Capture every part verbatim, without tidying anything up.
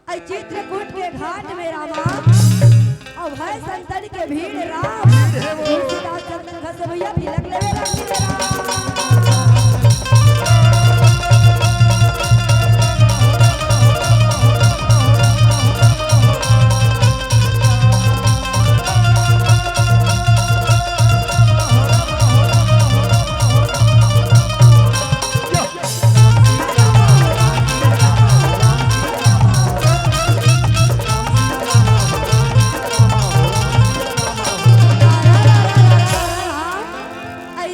अरे चित्रकूट के घाट में रामा, अउ भय संतन के भीड़ राम। तुलसीदास चंदन घस भैया तिलक लेवे राम। अरे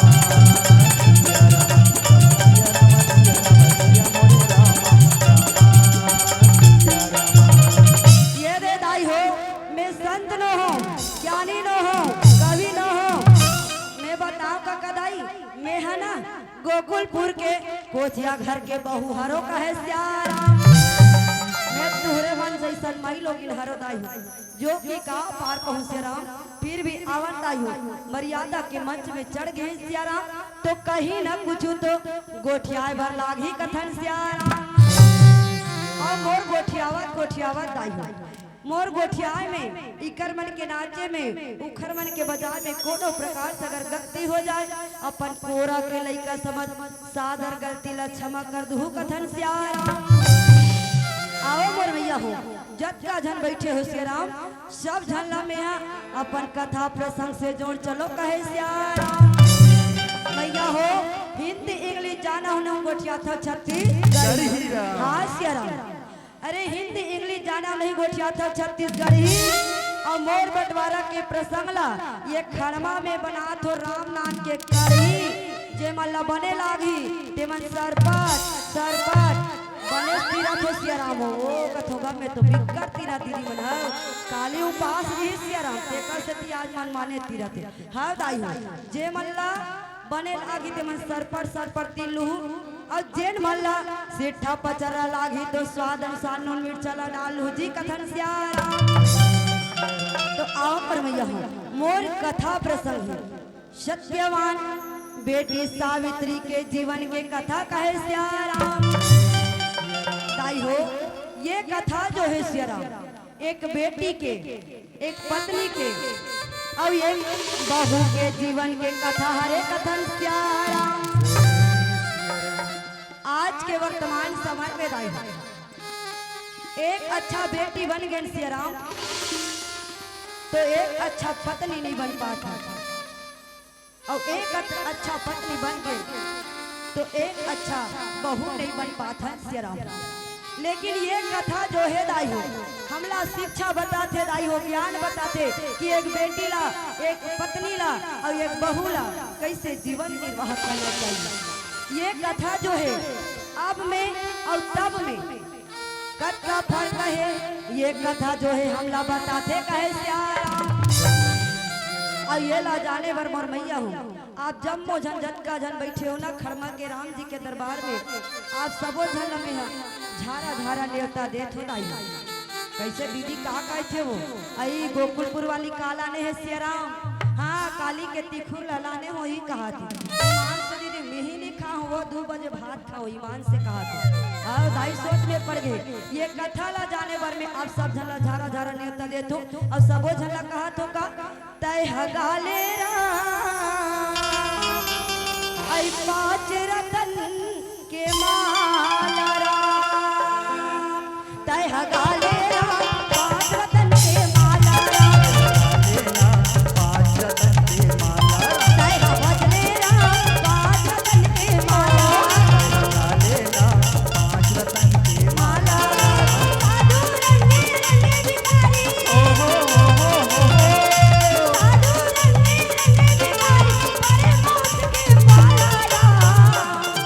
ये दे दाई हो, मैं गोकुलपुर के कोचिया घर के बहू हरो कहे सियाराम। मैं तुहरे मन जैसन माई लोगिन हरो दाई हूँ, जो कि गाँव पार पहुँचे राम, फिर भी आवत दाई हूँ। मर्यादा के मंच में चढ़ गए सियाराम, तो कहीं न कुछ तो गोठियाए बर लागही कथन सियाराम। और मोर गोठियावत गोठियावत दाई हूँ, मोर गोठियाए में, इकर मन के नाचे में, उखर मन के बजाए में कोनो प्रकार से अगर गलती हो जाए, अपन कोरा के लइका समझ सादर गलती ला क्षमा कर दुहू कथन सियाराम। आओ मोर मैया हो, जतका झन बैठे हो सियाराम, सब झन ला मेहा अपन कथा प्रसंग से जोड़ चलो कहे सियाराम। मैया हो, हिंदी इंग्लिश जाना हो ना गोठियाथो छत्तीसगढ़ी। हाँ सियाराम। अरे हिंदी इंग्लिश जाना नहीं गोठियाथो छत्तीसगढ़ी। अउ मोर बंटवारा के प्रसंग ला ये खड़मा में बनाथो राम नाम के कढ़ी। जे मन ला बने लागही ते मन सरपट सरपट बने तीरथो सियाराम हो। ओ कथो गम में तो बिक्कट तीरा दीदी मन हव। काली उपास रही सियाराम, तेकर सेती आज मन माने तीरथे। हाँ दाई हो, जे मन ला बने लागही ते मन सरपट सरपट तीर लुहू। अउ जेन मन ला सिट्ठा पचरा लागही तो स्वाद अनुसार नून मिर्चा ला डाल लुहू जी कथन सियाराम। तो आओ पर मैया हो, मोर कथा प्रसंग हे सत्यवान बेटी सावित्री के जीवन के कथा कहे सियाराम। दाई हो, ये कथा जो हे सियाराम, एक बेटी के, एक पत्नी के अउ एक बहू के जीवन के कथा हरे कथन सियाराम। आज के वर्तमान समय में दाई हो, एक अच्छा बेटी बन गेन सियाराम, तो एक अच्छा पत्नी नहीं बन पात हे। अउ एक अच-, अच्छा पत्नी बन गे, तो एक अच्छा बहू नहीं बन पात हे सियाराम। लेकिन ये कथा जो हे दाई हो, हमला शिक्षा बताथे दाई हो, ज्ञान बताथे कि एक बेटी ला, एक पत्नी ला अउ एक बहू ला कैसे जीवन निर्वाह करना चाहिए। ये कथा जो हे अब में अउ तब में कतका फर्क हे, ये कथा जो हे हमला बताथे कहे सियाराम। अउ ये ला जाने बर मोर मैया हो, आप जम्मो झन जतका झन बैठे हो ना खड़मा के राम जी के दरबार में, आप सबो झन ला मेहा झारा झारा नेवता देत हो दाई। कैसे दीदी का कहथे हो? अई गोकुलपुर वाली का लाने हे सियाराम? हाँ, काली के तिखुर ला लाने हो ही कहा थी। ईमान से दीदी, मैं ही नहीं खा हूँ, वो दू बजे भात खाओ, ईमान से कहा थी। अउ दाई सोच में पड़ गे। ये कथा ला जाने बर में आप सब झन ला झारा झारा नेवता देत हो अउ सबो झन ला कहा थो का, तय हगाले राम, अई पाँच रतन के माला राम, तय हगाले राम, पाँच रतन के माला राम, पाँच रतन के माला राम, तय हगाले राम, पाँच रतन के माला राम, पाँच रतन के माला राम, साधु रंगे रंगे भिखारी, ओहो, ओहो, ओहो, साधु रंगे रंगे भिखारी, बड़े मौत के माला राम।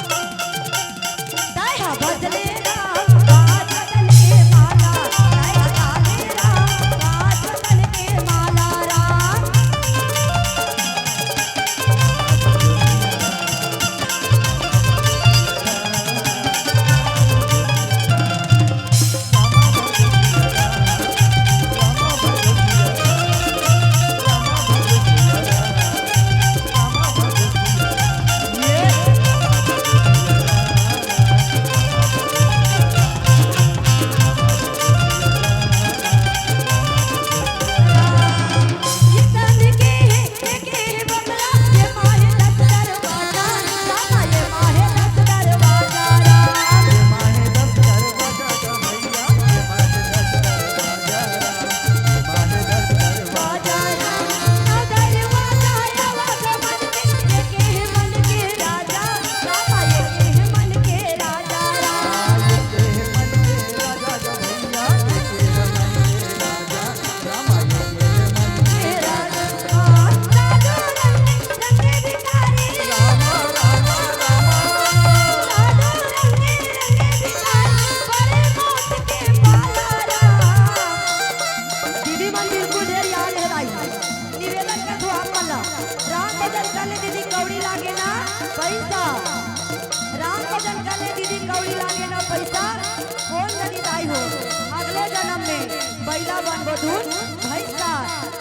ला बनबो दूध भैंसा,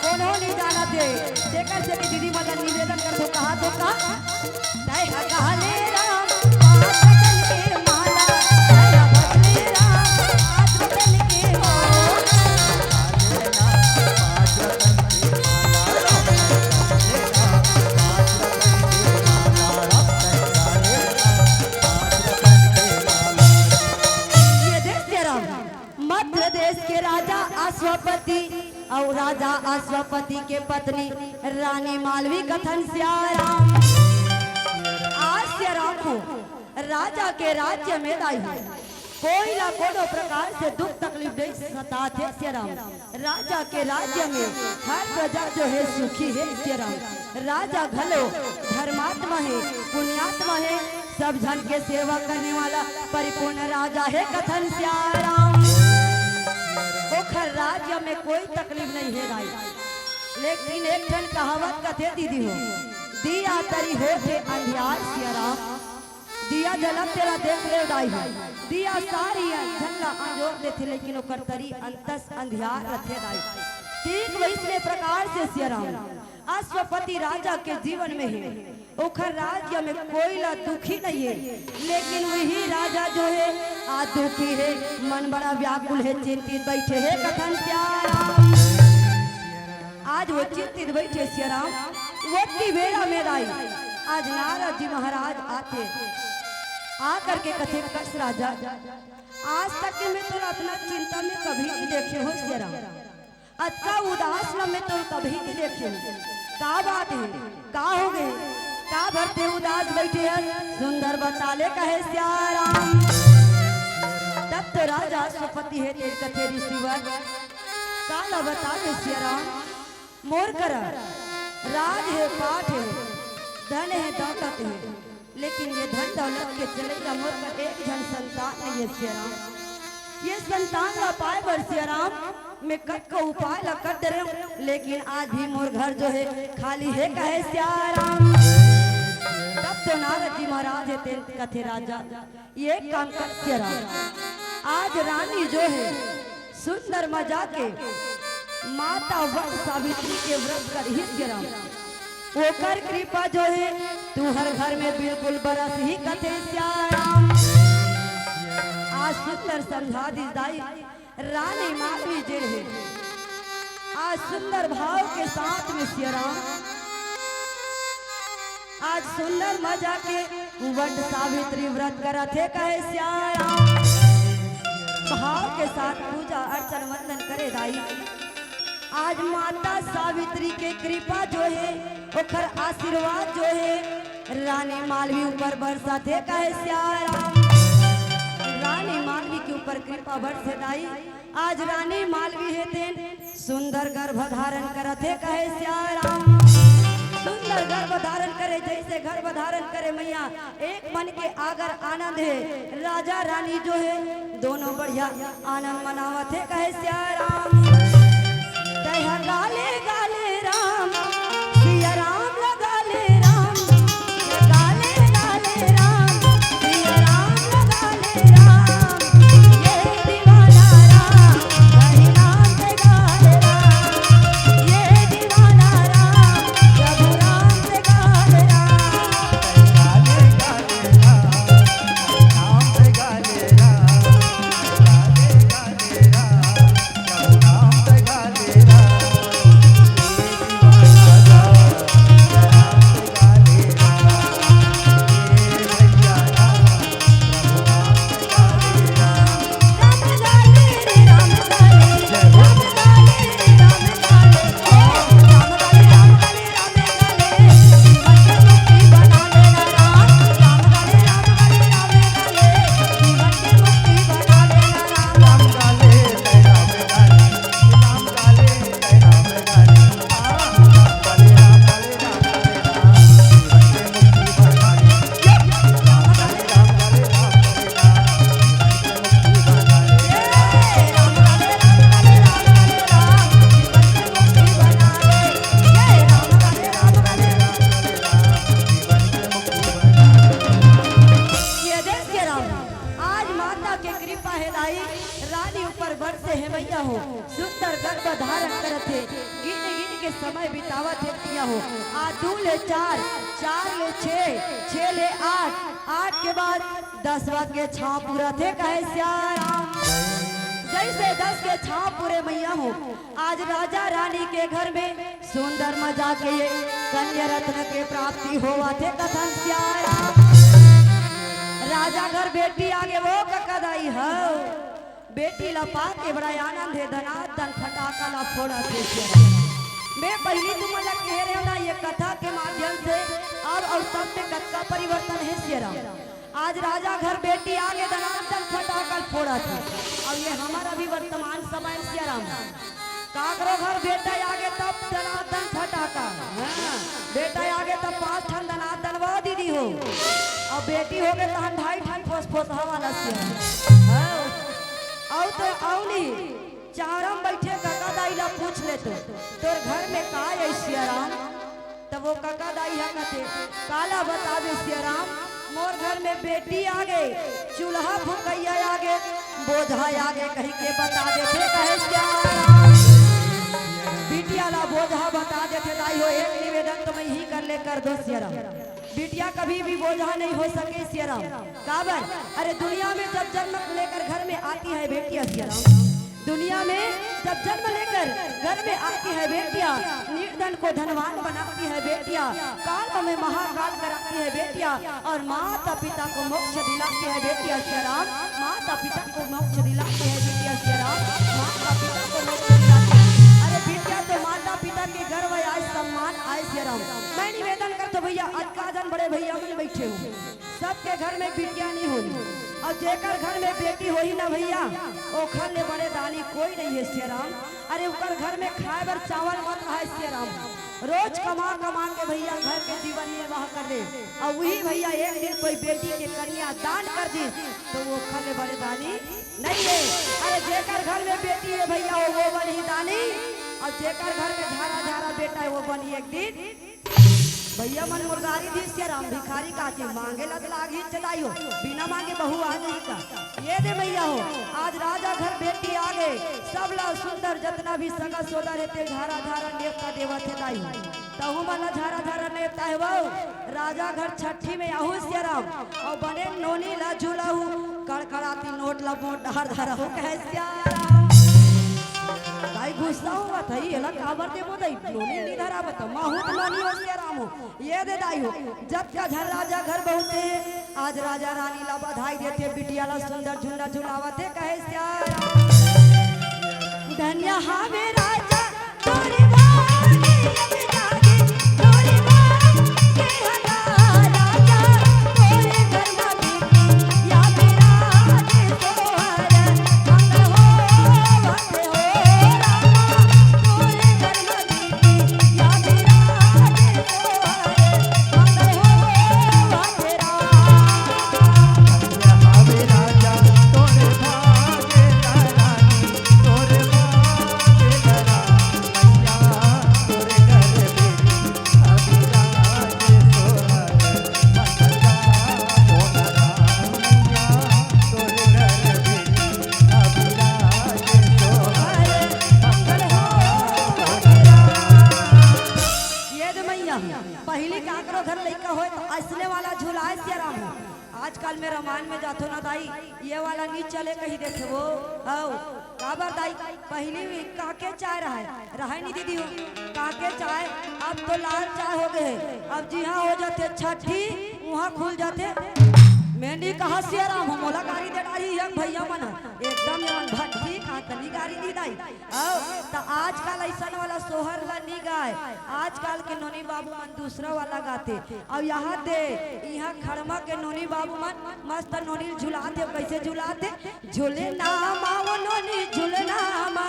कोनो नइ जानत हे। तेकर सेती दीदी मन ला निवेदन करथों, कहाथों का? तैं ह कहले राम, पाँच रतन के माला, तैं ह भखले राम, पाँच रतन के माला। ये देख सियाराम, मध्य देश के राजा अश्वपति अउ राजा अश्वपति के पत्नी रानी मालवी कथन सियाराम। आज सियाराम हो, राजा के राज्य में दाई हो, कोई ला कोनो प्रकार से दुख तकलीफ नइ सताथे सियाराम। राजा के राज्य में हर प्रजा जो हे सुखी हे सियाराम। राजा घलो धर्मात्मा हे, पुण्यात्मा हे, सब झन के सेवा करने वाला परिपूर्ण राजा हे कथन सियाराम। ओखर राज्य में कोई तकलीफ नइ हे दाई, लेकिन एक ठन कहावत कथे दीदी हो, दिया तरी होथे अंधियार सियाराम। दिया जलत तेला देख ले दाई हो, दिया सारी झन ला अंजोर देथे, लेकिन ओकर तरी अंतस अंधियार रथे दाई। ठीक वइसने प्रकार से सियाराम अश्वपति राजा के जीवन में हे, ओखर राज्य में कोई ला दुखी नइ हे, लेकिन वही राजा जो हे आज दुखी हे, मन बड़ा व्याकुल हे, चिंतित बइठे हे कथन सियाराम। आज वो चिंतित बइठे सियाराम, वोती बेरा में दाई आज नारद जी महाराज आथे, आ करके कथे, कस राजा, आज तक के मैं तोला अतना चिंता में कभी नइ देखे हों सियाराम। अतका उदास ल मैं तोला कभी नइ देखे हों। का बात हे? का होगे? काबर तैं उदास बइठे हस? सुंदर बता ले कहे सियाराम। तब तो राजा अश्वपति हे तेन कथे ऋषिवर, काला बता दे सियाराम। मोर करा राज हे, पाट हे, धन हे, दौलत हे, लेकिन ये धन दौलत के चलइया मोर कर एक झन संतान नइ हे सियाराम। ये संतान ला पाए बर सियाराम मैं कतको उपाय ला कर डरेंव, लेकिन आज भी मोर घर जो हे खाली हे कहे सियाराम। तब तो नारद जी महाराज हे तेन कथे राजा, ये काम कर सियाराम, आज रानी जो हे सुंदर मजा के माता वट सावित्री के व्रत करही सियाराम, ओकर कृपा जो हे तुंहर घर में बिल्कुल बरसही कथे सियाराम। आज सुंदर समझा दिस दाई, रानी मालवी जे हे आज सुंदर भाव के साथ में सियाराम आज सुंदर मजा के वट सावित्री व्रत करत हे कहे सियाराम। भाव के साथ पूजा अर्चन वंदन करे दाई। आज माता सावित्री के कृपा जो हे, ओखर आशीर्वाद जो हे, रानी मालवी ऊपर बरसत हे कहे सियाराम। रानी मालवी के ऊपर कृपा बरसे दाई। आज रानी मालवी हे तेन सुंदर गर्भ धारण करत हे कहे सियाराम। सुंदर गर्भ धारण करे, जइसे गर्भ धारण करे मैया, एक मन के आगर आनंद हे। राजा रानी जो हे दोनों बढ़िया आनंद मनावत हे कहे सियाराम। तैं ह गाले गाले राम, सियाराम लगा ले राम, गाले गाले राम, सियाराम लगा ले राम। ये दीवाना राम, कहीं नाम से गाले राम, ये दीवाना राम, प्रभु राम से गाले राम। हो, सुंदर गर्भ धारण करत हे, गिन गिन के समय बितावत हे मैया हो। आ दू ले चार, चार ले छे, छे ले आठ, आठ के बाद दसवा के छांव पूरत हे, कहे सियाराम। जइसे दस के छांव पूरे मैया हो, आज राजा रानी के घर में सुंदर मजा के कन्या रत्न के प्राप्ति होवत हे, कथन सियाराम। राजा घर बेटी आगे वो कका दाई हो। बेटी ला पाके बड़ा आनंद हे, दनादन फटाका ला फोड़त हे सियाराम। मैं पहिली तुमन ला कहे रहेंव ना, ये कथा के माध्यम से अब अउ तब में कतका परिवर्तन हे सियाराम। आज राजा घर बेटी आगे दनादन फटाका फोड़त हे। अब ये हमर अभी वर्तमान समय सियाराम। काकरो घर बेटा आगे तब दनादन फटाका, हाँ, बेटा आगे तब पांच ठन दनादन वो दीदी हो। अब बेटी होगे तहन ढाई ठन फोस फोसहा वाला सियाराम। हाँ। अउ तो अउ नी, चारम बइठे कका दाई ला पूछ ले तो, तोर घर में का हे सियाराम? तब वो कका दाई हा कथे, काला बताबे सियाराम, मोर घर में बेटी आगे, चूल्हा फुकइया आगे, बोझा आगे कहिके बता देथे, कहे सियाराम। बिटिया ला बोझा बता देथे, दाई हो, एक निवेदन तो मैं ही कर ले कर दो सियाराम। बिटिया कभी भी बोझा नहीं हो सके सियाराम। काबर? अरे दुनिया में जब जन्म लेकर घर में आती है बेटियां सियाराम, दुनिया में जब जन्म लेकर घर में आती है बेटियां, निर्धन को धनवान बनाती है बेटियां, काल में महाकाल कराती है बेटियां, और माता पिता को मोक्ष दिलाती है बेटियां सियाराम, माता पिता को मोक्ष दिलाती है बेटियां सियाराम, माता पिता को मोक्ष दिलाती है। अरे बिटिया तो माता पिता के गर्व आय, सम्मान आय सियाराम। मैं निवेदन करथों भैया, अतका जन बड़े भैया मन बइठे हो, सबके घर में बिटिया नहीं होही, अउ जेकर घर में बेटी होही ना भैया, ओखर ले बड़े दानी कोई नहीं हे सियाराम। अरे ओकर घर में खाए बर चावल मत रहय सियाराम, रोज कमा कमा के भैया घर के जीवन निर्वाह कर ले, अउ उही भैया एक दिन कोई बेटी के कन्या दान कर दी तो वो ओखर ले बड़े दानी नहीं हे। अरे जेकर घर में बेटी हे भैया, वो, वो बनही दानी, अउ जेकर घर में झारा झारा बेटा हे, वो बनही एक दिन भैया मन मोर गारी दीस सियाराम, भिखारी काके मांगे ला त लागही चलाइयो, बिना मांगे बहू आ जाही का। ये दे मैया हो, आज राजा घर बेटी आगे, सब ला सुंदर जतना भी सगा सोदर हे ते झारा झारा नेवता देवत हे दाई हो। तहू मन ला झारा झारा नेवता हे वो, राजा घर छठी में आहू सियाराम, अउ बने नोनी ला झुलाहू, कड़कड़ाती नोट ला मोट डहर धरहू, कहे सियाराम। दाई गुस्सा होवत हे, एला काबर देबो दाई, नोनी नी धराबे त, महू त नोनी हो सियाराम हो। ये दे दाई हो, जतका झन राजा घर बहुते हे, आज राजा रानी ला बधाई देथे, बिटिया ला सुंदर झुलना झुलावत हे, कहे सियाराम। धन्य हावे राजा तोरे भाग, ये जागे तोरे भाग, ये हला राजा तोरे घर मा बिटिया बिराजे सोहर, मंगल होवत ये दे मैया, पहिली काकरो घर लइका होय त अइसने वाला झुलाय सियाराम हो। आजकल में रामायण में जाथो ना दाई, ये वाला नी चले कही देथे वो। हव, काबर दाई, पहिली काके चाय रहय, रहय नी दीदी हो, काके चाय, अब तो लाल चाय हो गे हे। अब जिहां हो जाथे छठी, उहां खुल जाथे। मैं नी कहा सियाराम हो, मोला गारी दे डारही हे भैया मन, एकदम ये मन भट्टी का तनी गारी दी दाई। अउ त आजकल अइसन वाला सोहर ला नी गाय। आजकल के नोनी बाबू मन दूसरा वाला गाथे। अउ इहां दे, इहां खड़मा के नोनी बाबू मन मस्त नोनी ल झुलाथे। कइसे झुलाथे? झुलना मा वो नोनी झुलना मा,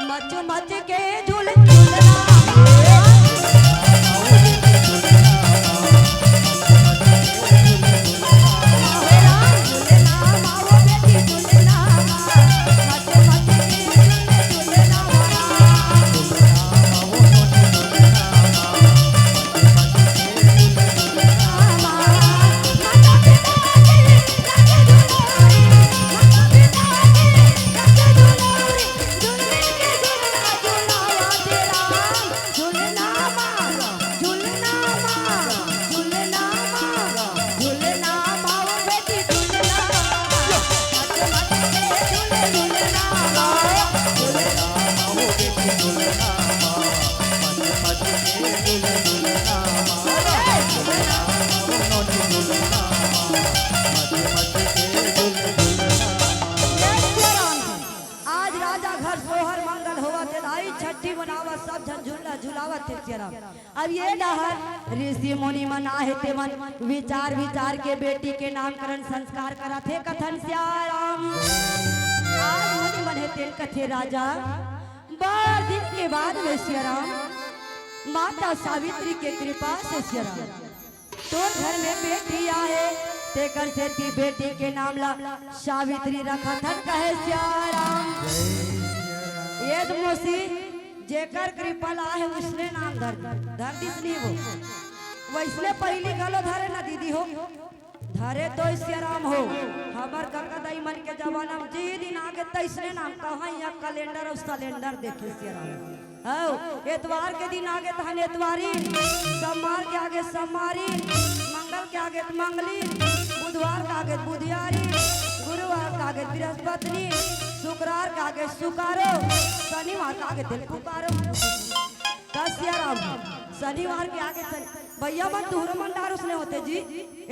मच मच के झुल झुलना मा। आज राजा घर सोहर मंगल होवत हे, दाई छट्ठी मनावत, सब झन झूला झुलावत हे सियाराम। अब ये डहर ऋषि मुनि मन आहे, तेमन विचार विचार के बेटी के नामकरण संस्कार करत हे, कथन सियाराम। आज मुनि मन हे, तेन कथे राजा, बड़ दिन के बाद में सियाराम, माता सावित्री के कृपा से सियाराम, तोर घर में बेटी आहे, तेकर सेती बेटी के नाम ला सावित्री रखत हन, कहे सियाराम। ये तो मौसी, जेकर कृपा ला हे, उसने नाम धर, धर दिस नहीं वो, वैसने पहिली घलो धरे ना दीदी हो, धरे तो सियाराम हो। हमर कका दाई मन के जमाना में जे दिन आगे तैसने नाम, कहाँ यहाँ कैलेंडर अउ सिलेंडर देखे सियाराम। हौ, एतवार के दिन आगे तहन एतवारी, सोमवार के आगे सोमवारी, मंगल के आगे त मंगली, बुधवार के आगे बुधियारी, गुरुवार के आगे बृहस्पतिनी, शुक्रवार के आगे सुकारो, शनिवार के आगे दिल पुकारो। का सियाराम, शनिवार के आगे शनि, भैया मन तुहरो मन डार उसने होते जी।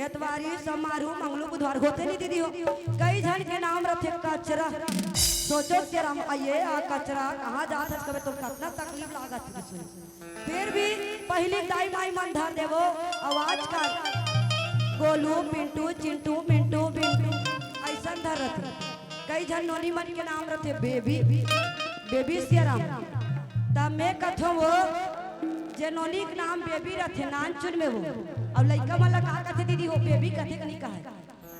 एतवारी, सोमारू, मंगलू, बुधवार होते नहीं दीदी हो। कई झन के नाम रथे कचरा। सोचो सियाराम, अये आ कचरा, कहाँ जात हस कबे, तुम कतना तकलीफ लागत हे सुन। फिर भी पहिली दाई माई मन धर देवो, अउ आजकल गोलू, पिंटू, चिंटू, मिंटू, बिंटू, अइसन धर रथे। कई झन नोनी मन के नाम रथे बेबी, बेबी सियाराम। त मैं कथों वो, जे नोनी के नाम बेबी रथे, नानचुन में वो। अब लइका मन ला का कथे दीदी हो, बेबी कथे कि नहीं कहे?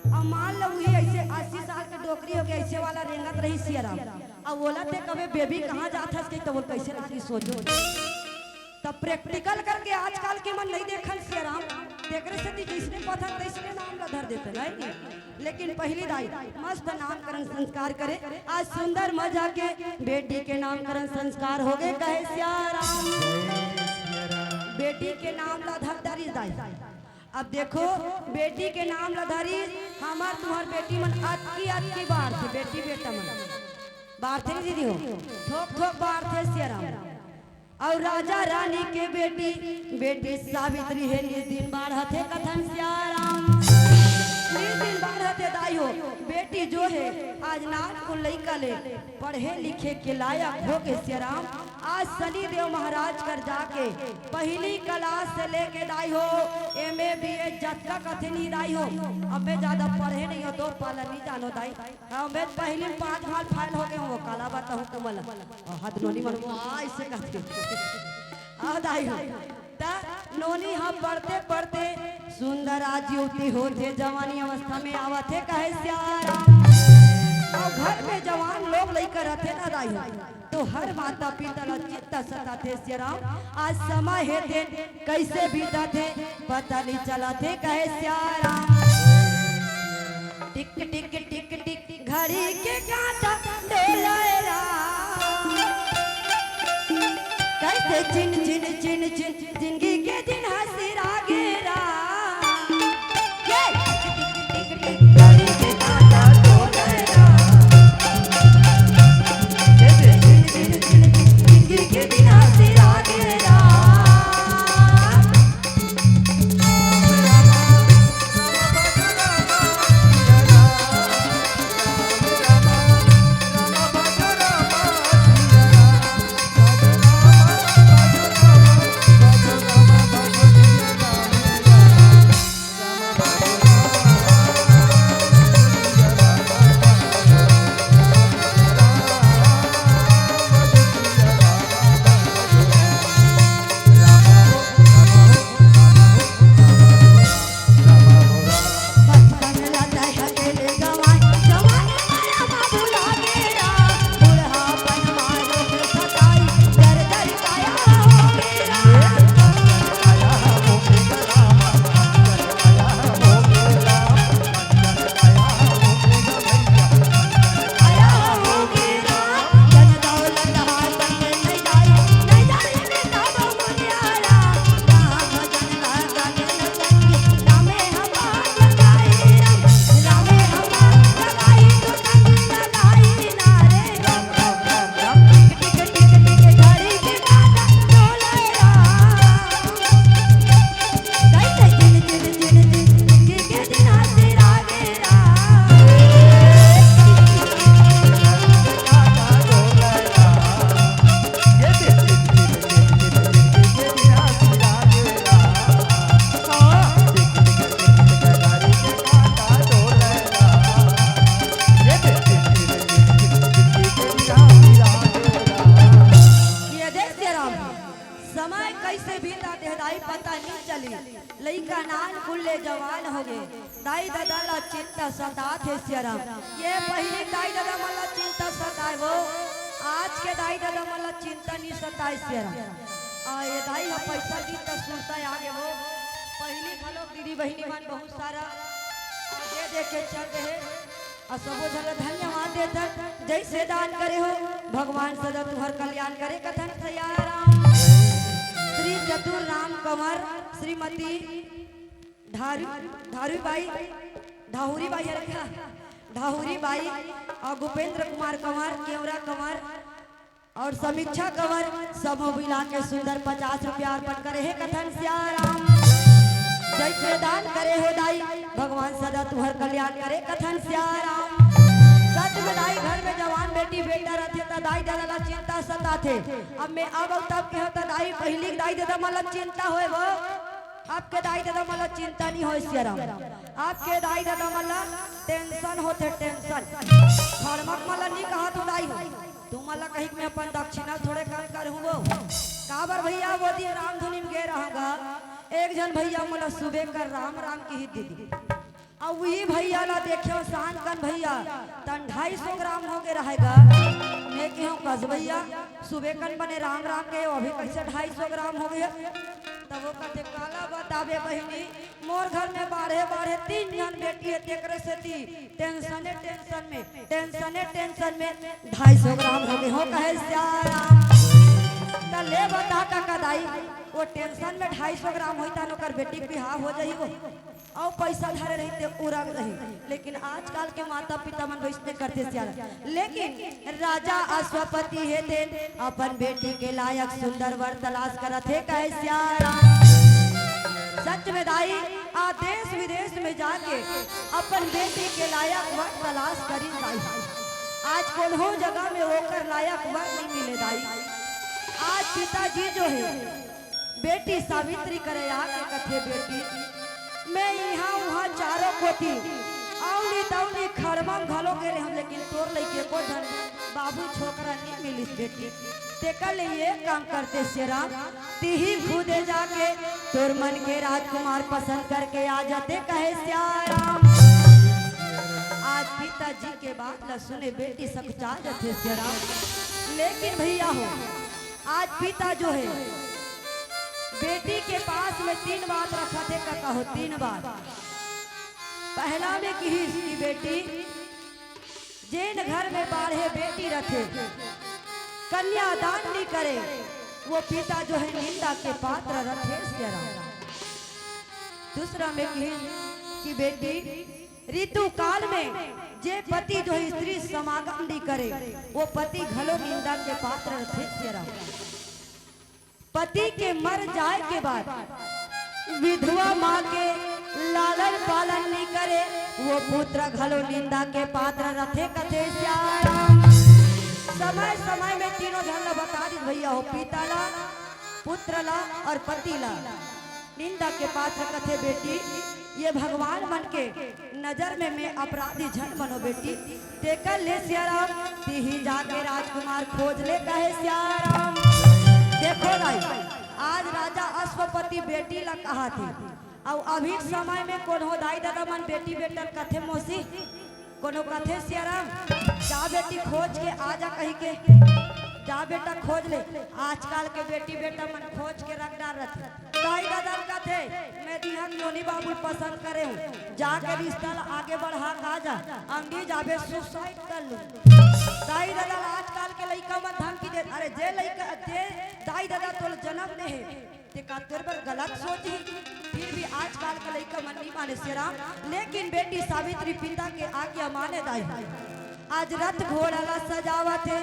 अब मान लो उही ऐसे अस्सी साल के डोकरी हो गई, ऐसे वाला रेंगत रही सियाराम। अब ओला ते कबे बेबी कहाँ जात हस कही, तो वो कैसे लागी सोचो। तब प्रैक्टिकल करके आजकल के मन नहीं देखन सियाराम, तेकरे सेती जैसने पथन तैसने नाम ला धर देते नहीं। लेकिन पहिली दाई मस्त नामकरण संस्कार करे, आज सुंदर मजा के बेटी के नामकरण संस्कार हो गए, कहे सियाराम। बेटी के नाम ला धर डारी दाई। अब देखो, बेटी के नाम ला धरी, हमर तुम्हर बेटी मन अतकी अतकी बाढ़थे, बेटी बेटा मन बाढ़थे नहीं दीदी हो, थोक थोक बाढ़थे सियाराम। अउ राजा रानी के बेटी, बेटी सावित्री हे, निस दिन बाढ़थे कथन सियाराम। निस दिन बाढ़थे दाई हो, बेटी जो हे, आज नानकुन लइका ले पढ़े लिखे के लायक हो गे सियाराम। आज शनि देव महाराज कर जाके पहिली क्लास से लेके दाई हो, एम ए बी ए जतका कथे नहीं दाई हो। अब मैं ज्यादा पढ़े नहीं हो तो पालन नहीं जानो दाई। हाँ, मैं पहिली पाँच बार फेल हो गए हो, काला बताहूँ तुमला। अउ हद नोनी मन को आ, ऐसे कहते। आ दाई हो। त नोनी ह पढ़ते पढ़ते सुंदर आज युवती होथे, जवानी अवस्था में आवत हे, कहे सियाराम। अउ घर में जवान लोग लइका रथे ना दाई हो, तो हर माता पिता ला चिंता सताथे सियाराम। आज समय हे तेन कैसे बीतथे, पता नहीं चलथे, कहे सियाराम। टिक टिक टिक टिक घड़ी के कांटा डोले राम। कैसे छिन छिन छिन छिन जिंदगी के दिन हंसी रागे राम। ये टिक टिक टिक घड़ी के कांटा डोले राम। कैसे छिन छिन छिन जिंदगी के दिन हंसी रागे राम। लइका नानकुन ले जवान होगे, दाई ददा ला चिंता सताथे सियाराम। ये पहिली दाई ददा मन ला चिंता सताय वो, आज के दाई ददा मन ला चिंता नी सताय सियाराम। अउ ये दाई ह पइसा दी त सुरता आगे वो, पहिली घलोक दीदी बहिनी मन बहुत सारा दे दे के चल देहे। अउ सबो झन ला धन्यवाद देथन, जइसे दान करे हो, भगवान सदा तुंहर कल्याण करे कथन सियाराम। श्री चतुर राम कंवर, श्रीमती धारू, धारू बाई, धाहुरी बाई हरे का? धाहुरी बाई अउ भूपेंद्र कुमार कंवर, केवरा कंवर, अउ समीक्षा कंवर समूह मिला के सुंदर पचास रुपया अर्पण करे हे कथन सियाराम। जइसे दान करे हो दाई, भगवान सदा तुंहर कल्याण करे कथन सियाराम। सच में दाई, घर में जवान बेटी बेटा रथे त दाई ददा ला चिंता सताथे। अब मैं अब अउ तब के हो त दाई, पहिली दाई ददा मन ला चिंता होय वो, अब के दाई ददा मन ला चिंता नी होय सियाराम। अब के दाई ददा मन ला tension होथे, tension। खड़मक मन ला नी कहा तू दाई हो। तुमन ला कही के मैं अपन दक्षिणा थोड़े कम करहूं वो। काबर भइया, वो दिन रामधुनी में गे रहंव गा, एक झन भइया मोला सुबह कर राम राम किहिस दीदी। अउ उही भइया ला देखेंव शाम कन भइया, तन ढाई सौ ग्राम होगे रहय गा। मैं केहेंव कस भइया, सुबह कन बने राम राम केहेंव, अभी कइसे ढाई सौ ग्राम होगे? तब वो कथे, काला बताबे बहिनी, मोर घर में बाढ़े बाढ़े तीन झन बेटी हे, तेकरे सेती tension ए tension में, tension ए tension में ढाई सौ ग्राम होगे हो कहे सियाराम। त ले बता कका दाई, वो tension में ढाई सौ ग्राम होही तहान ओकर बेटी के बिहाव हो जाही वो, अउ पइसा धरे रही ते उरंग रही। लेकिन आजकल के माता पिता मन वइसने करथे सियाराम। लेकिन राजा अश्वपति हे तेन अपन बेटी के लायक सुंदर वर तलाश करत हे कहे सियाराम। सच में दाई, आज देश विदेश में जाके अपन बेटी के लायक वर तलाश करिन दाई। आज कोनो जगह में ओकर लायक वर नी मिले दाई। आज पिताजी जो हे, बेटी सावित्री करे आके कथे, "बेटी, मैं इहां उहां चारों कोती अवनी तवनी खड़मा म घलो गे रेहेंव, लेकिन तोर लइके एको झन बाबू छोकरा नी मिलिस बेटी। तेकर ले ये काम करते सियाराम, तिही खुदे जाके तोर मन के राजकुमार पसंद करके आ जाते," कहे सियाराम। आज पिताजी के बात ला सुने बेटी सकुचा जाथे सियाराम। लेकिन भइया हो, आज पिता जो हे, बेटी के पास में तीन बात रखत हे, कका हो, तीन बात। पहला में किहिस कि बेटी, जेन घर में बाढ़े बेटी रथे, कन्यादान नी करे, वो पिता जो हे निंदा के पात्र रथे सियाराम। दूसरा में किहिस कि बेटी, ऋतु काल में जे पति जो हे स्त्री समागम नी करे, वो पति घलो निंदा के पात्र रथे सियाराम। पति के मर जाय के बाद विधवा मां के लालन पालन नी करे, वो पुत्र घलो निंदा के पात्र रथे कथे सियाराम। समय समय में तीनों झन ला बता दिस भइया हो, पिता ला, पुत्र ला अउ पति ला। निंदा के पात्र कथे बेटी, ये भगवान मन के नजर में मैं अपराधी झन बनों बेटी, तेकर ले सियाराम, तिही जाके राजकुमार खोज ले कहे सियाराम। देखो दाई, आज राजा अश्वपति बेटी ला कहाथे, अउ अभी समय में कोनो दाई ददा मन बेटी बेटा ल कथे मौसी, कोनो कथे सियाराम, जा बेटी खोज के आ जा कहि के, जा बेटा खोज ले। आजकल के बेटी बेटा मन खोज के रख डारथे। दाई ददा ल कथे, मैं दिहा नोनी बाबू ल पसंद करे हूं, जाके रिश्ता ल आगे बढ़ा के आ जा, अंगड़ी जाबे suicide कर लूं। दाई ददा ल आजकल के लइका मन धमकी दे, अरे जे लइका, जे दाई ददा तोला जन्म दे हे, ते का तोर बर गलत सोचही? फिर भी आजकल के लइका मन नी माने सियाराम, लेकिन बेटी सावित्री पिता के आज्ञा माने दाई। आज रथ घोड़ा ला सजावत हे,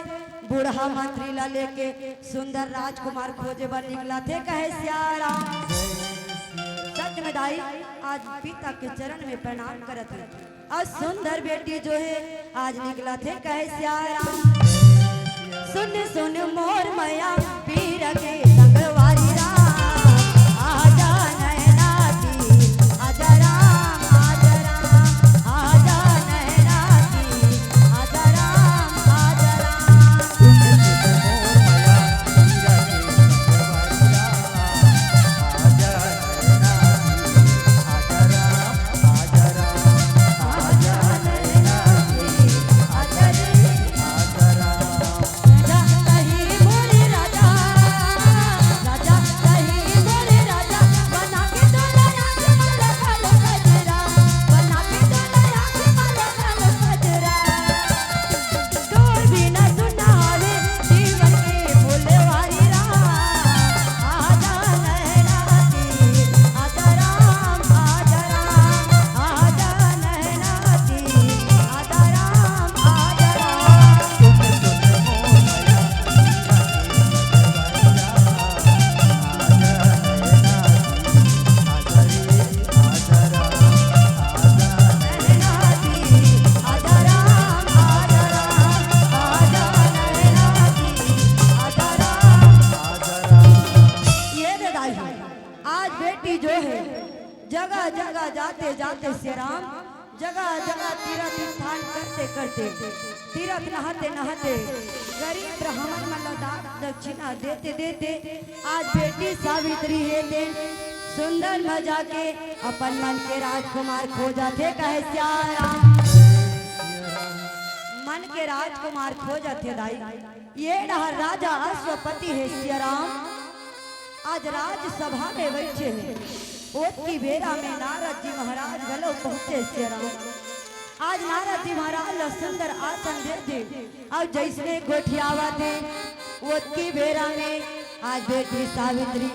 बूढ़ा मंत्री ला लेके सुंदर राजकुमार खोजे बर निकलत हे कहे सियाराम। सच में दाई, आज पिता के चरण में प्रणाम करत हे। अउ सुंदर बेटी जो हे, आज निकलत हे कहे सियाराम। सुन सुन मोर मया पीर के संगवारी राम, आजा नैना की, आजा राम, आजा राम, आजा नैना की, आजा राम, आजा राम। सुन सुन मोर मया पीर के संगवारी राम, आजा नैना बेटी जो हे, जगह जगह जाते जाते सियाराम, जगह जगह तीरथ स्थान करते करते, तीरथ नहाते नहाते, गरीब ब्राह्मण मन ला दान दक्षिणा देते देते, आज बेटी सावित्री हे तेन सुंदर मजा के अपन मन के राजकुमार खोजत हे, कहे सियाराम। मन के राजकुमार खोजत हे दाई। ये डहर राजा अश्वपति हे सियाराम। आज राजसभा में बइठे हे। ओतकी बेरा में नारद जी महाराज घलो पहुंचे सियाराम। आज नारद जी महाराज ला सुंदर आसन दे दे अउ जइसने गोठियावत हे, ओतकी बेरा में आज बेटी सावित्री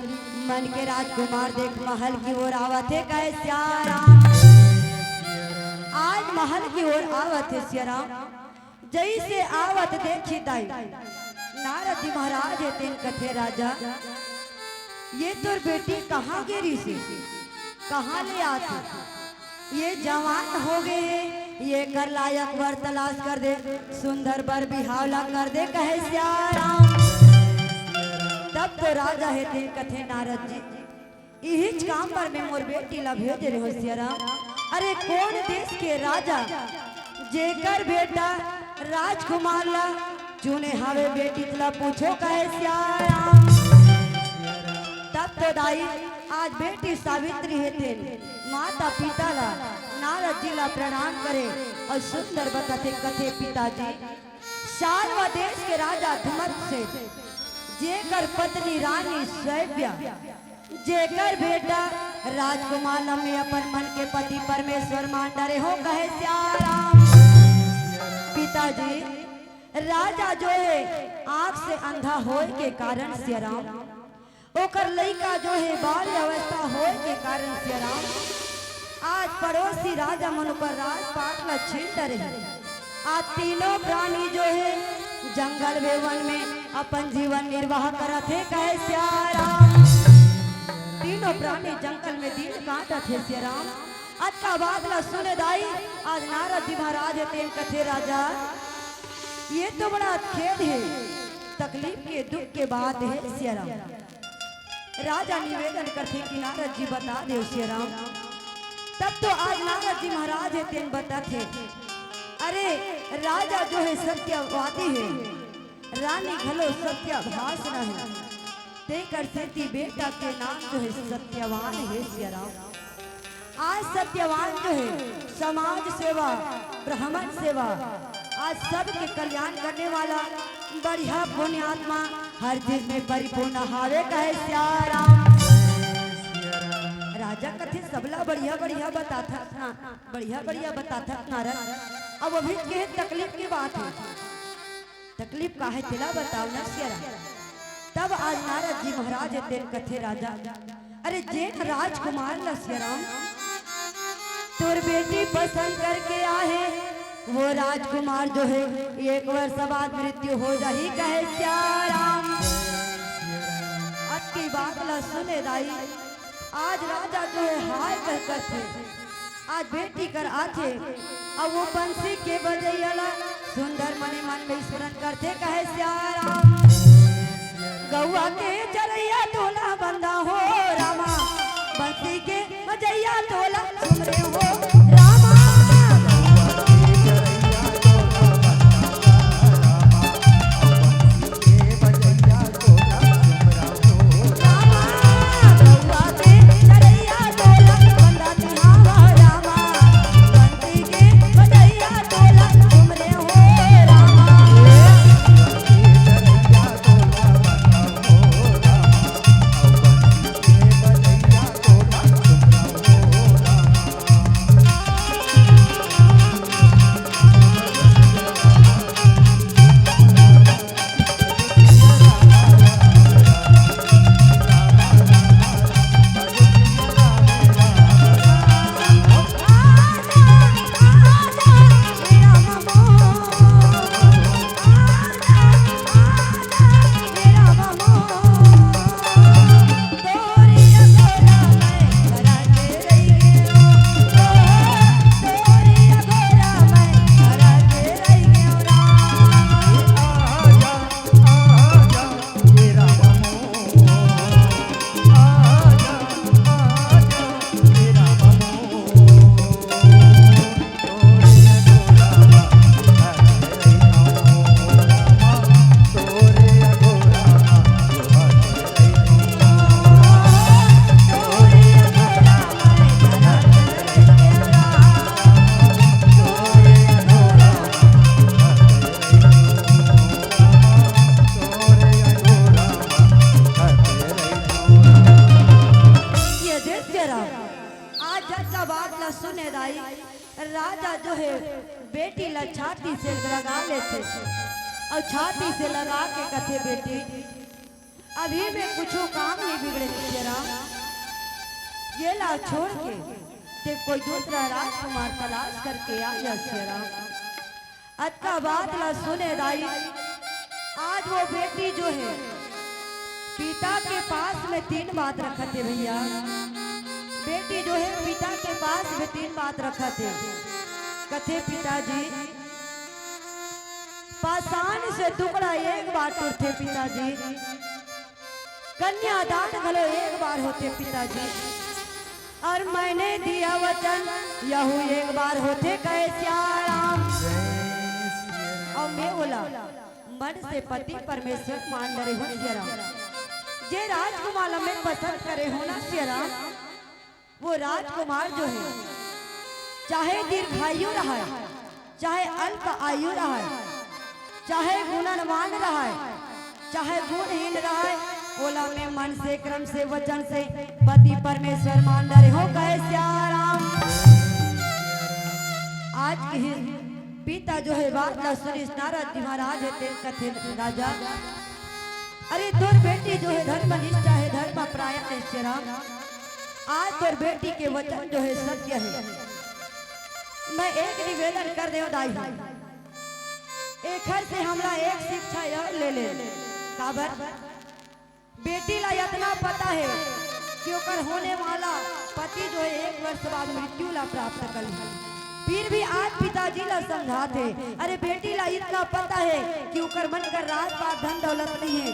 मन के राजकुमार देख महल की ओर आवत हे, कहे सियाराम। आज महल की ओर आवत हे सियाराम। जइसे आवत देखी दाई, नारद जी महाराज हे तेन कथे, "राजा, ये तोर बेटी कहाँ गे रिहिसे? कहाँ ले आथे? ये जवान हो गे हे, ये कर लायक वर तलाश कर दे, सुंदर बर बिहाव ला कर दे," कहे सियाराम। तब तो राजा हे तेन कथे, "नारद जी, इहीच काम बर में मोर बेटी ला भेजे रेहेंव सियाराम।" अरे कोन देश के राजा जेकर बेटा राजकुमार ला चुने हवे, बेटी ला पूछो, कहे सियाराम। तब तो दाई, आज बेटी सावित्री हे तेन माता पिता ला, नारद जी ला प्रणाम करे अउ सुंदर बतथे, कथे, "पिताजी, साल्व देश के राजा धुमत से जेकर पत्नी रानी शैव्या, जेकर बेटा राजकुमार ल में अपन मन के पति परमेश्वर मान डरे हों, कहे सियाराम।" पिताजी, राजा जो हे आंख से अंधा होय के कारण सियाराम, ओकर लइका जो हे बाल अवस्था होय के कारण सियाराम, आज पड़ोसी राजा मन ओकर राजपाट ल छीन डरे हे। आज तीनों प्राणी जो हे जंगल में वन में अपन जीवन निर्वाह करत हे, कहे सियाराम। तीनों प्राणी जंगल में दिन काटत हे सियाराम। अतका बात ल सुने दाई, आज नारद जी महाराज हे तेन कथे, "राजा, ये तो बड़ा खेद हे, तकलीफ के दुख के बात हे सियाराम।" राजा निवेदन करथे कि नारद जी बता देव सियाराम। तब तो आज नारद जी महाराज हे तेन बतात हे। अरे राजा जो हे सत्यवादी हे, रानी घलो सत्यभाषण हे, तेकर सेती बेटा के नाम जो हे सत्यवान हे सियाराम। आज सत्यवान जो हे समाज सेवा, ब्राह्मण सेवा, आज सबके कल्याण करने वाला बढ़िया पुण्यात्मा हर चीज में परिपूर्ण हावे, कहे सियाराम। राजा कथे, "सबला बढ़िया बढ़िया बताथस ना, बढ़िया बढ़िया बताथस नारद।" अब अभी के तकलीफ के बात हे, तकलीफ का हे तेला बताव ना सियाराम। तब आज नारद जी महाराज हे तेन कथे, "राजा, अरे जेन राजकुमार ल सियाराम तोर बेटी पसंद करके आहे, वो राजकुमार जो हे एक वर्ष बाद मृत्यु हो जाही," कहे सियाराम। अतकी बात ल सुने दाई, आज राजा जो हे हाय कह कथे, आज बेटी कर आथे, अउ वो बंसी के बजइया ला सुंदर मने मन में स्मरण करथे, कहे सियाराम। गौआ के चरैया तोला बंदा हो रामा, बंसी के बजइया तोला सुमरे हो रामा। ला सुने दाई, राजा जो हे बेटी ला छाती से लगा लेथे अउ छाती से लगा के कथे, "बेटी, अभी में कुछू काम नइ बिगड़े सियाराम, ये ला छोड़ के ते कोई दूसरा राजकुमार तलाश करके आ जा सियाराम।" अतका बात ला सुने दाई, आज वो बेटी जो हे पिता के पास में तीन बात रखत हे भइया। बेटी जो हे पिता के पास में तीन बात रखत हे। कथे, "पिताजी, पाषाण से टुकड़ा एक बार टूटथे पिताजी, कन्यादान घलो एक बार होथे पिताजी, अउ मैंने दिया वचन यहू एक बार होथे," कहे सियाराम। अउ मैं ओला मन से पति परमेश्वर मान डरे हों सियाराम। जे राजकुमार ला मैं पसंद करे हों ना सियाराम, वो राजकुमार जो हे, चाहे दीर्घायु रहय, चाहे अल्प आयु रहय, चाहे गुणवान रहय, चाहे गुणहीन रहय, ओला मैं मन से, क्रम से, वचन से पति परमेश्वर मान डरे हों, कहे सियाराम। आज के ही पिता जो हे बात ला सुनिस नारद जी महाराज हे, तेन कथे, "राजा, अरे तोर बेटी जो हे धर्मनिष्ठा हे, धर्मपरायण हे सियाराम। आज तोर बेटी के वचन जो हे सत्य हे। मैं एक निवेदन कर देवं दाई, एखर से हमला एक शिक्षा अउ ले ले।" काबर? बेटी ला इतना पता हे कि ओकर होने वाला पति जो हे एक वर्ष बाद मृत्यु ला प्राप्त करही। फिर भी आज पिताजी ला समझात हे, अरे बेटी ला इतना पता हे कि ओकर मन कर राजपाट धन दौलत नइ हे,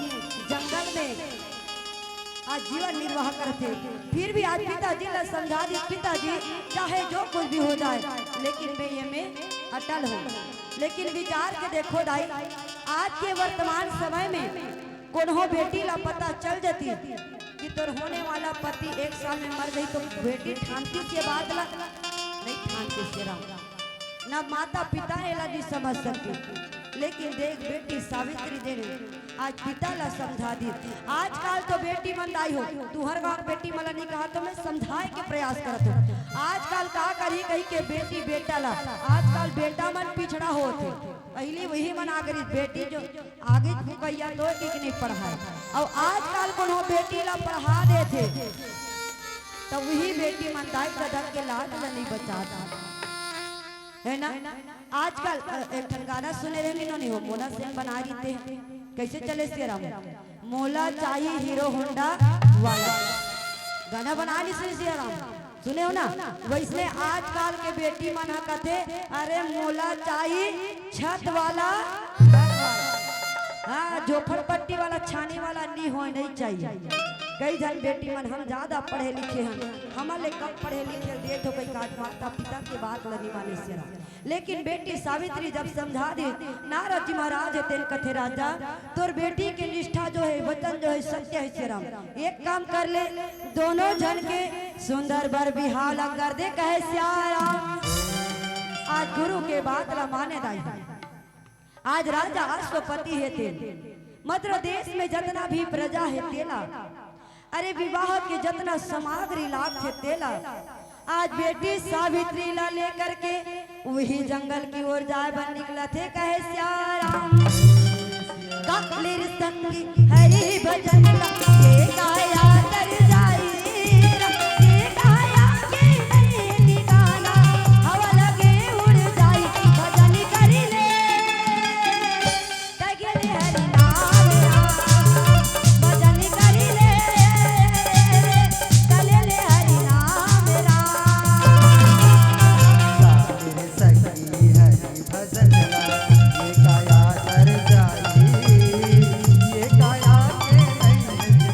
जंगल में आज जीवन निर्वाह करथे। फिर भी आज पिताजी ला समझा दिस, पिताजी चाहे जो कुछ भी हो जाए, लेकिन मैं ये में अटल हों। लेकिन विचार के देखो दाई, आज के वर्तमान समय में कोनो बेटी ला पता चल जातिस कि तोर होने वाला पति एक साल में मर जाही, तो बेटी ठानतिस ये बात ला? नइ ठानतिस सियाराम। ना माता पिता एला नइ समझ सके। लेकिन देख बेटी सावित्री देवी आज पिता ला समझा दिस। आजकल तो बेटी मन दाई हो, तुंहर गाँव बेटी मन ला नइ कहत हों, मैं समझाए के प्रयास करत हों। आजकल का करही कहिके बेटी बेटा ला, आजकल बेटा मन पिछड़ा होत हे। पहिली उही मन आगे रहिस, बेटी जो आगे फुकइया तो एक नइ पढ़ाय। अउ आजकल कोनो बेटी ला पढ़ा देथे, त उही बेटी मन दाई ददा के लाज ला नइ बचात हे, हे ना? आजकल, अ, एक ठन गाना सुने रहे, मीनो नइ हो, मोना सेन बना रहिथे। कइसे चले सियाराम? "मोला चाही हीरो होंडा वाला।" गाना बना लिस सियाराम। सुने हो ना? वइसने आजकल के बेटी मन ह कथे, "अरे मोला चाही छत वाला घर वाला।" हाँ, झोपड़पट्टी वाला, छानी वाला नइ होय, नइ चाहिए। कई झन बेटी मन, "हम ज्यादा पढ़े लिखे हन, हमर ले कम पढ़े लिखे देत हो," कहिके आज माता पिता के बात ल नइ माने सियाराम। लेकिन बेटी सावित्री जब समझा दिस, नारद जी महाराज हे तेन कथे, "राजा, तोर बेटी के निष्ठा जो हे, वचन जो हे, सत्य हे सियाराम। एक काम कर ले, दोनों झन के सुंदर बर बिहाव ला कर दे," कहे सियाराम। आज गुरु के बात ला माने दाई। आज राजा अश्वपति हे तेन, मतलब देश में जतना भी प्रजा हे तेला, अरे विवाह के जतना सामग्री लागथे तेला, आज बेटी सावित्री ला लेकर के उही जंगल की ओर जाए बर निकलत हे, कहे सियाराम। काकलिर संगी हरि भजन ला, ये काया तर जाई रा, ये काया के नहीं ठिकाना, हवा लगे उड़ जाई, भजन करी ले। तगेले हरि नाम राम, भजन करी ले, तगेले हरि नाम राम। गावे सखी हरि भजन ला, ये काया तर जाई, ये काया के नहीं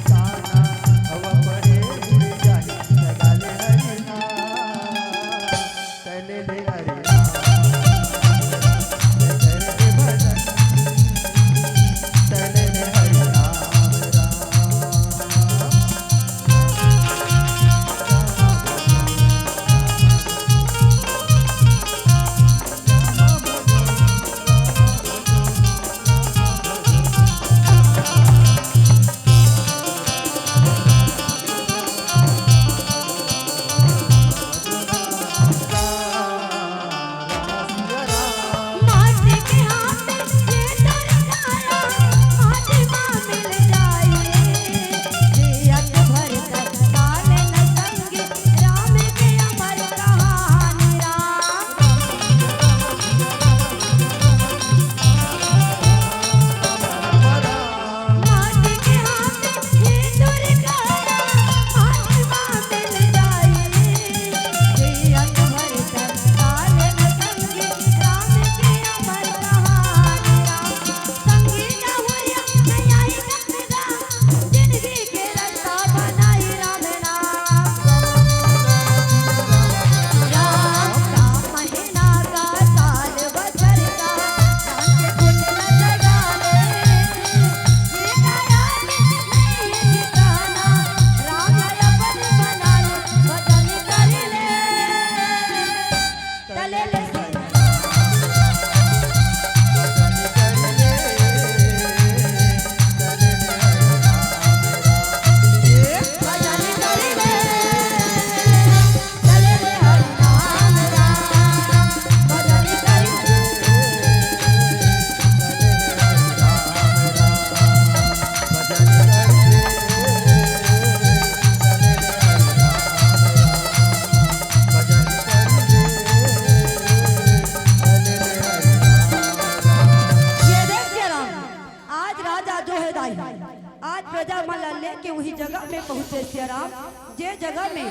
आज प्रजा मन ला लेके वही जगह में पहुंचे सियाराम, जे जगह में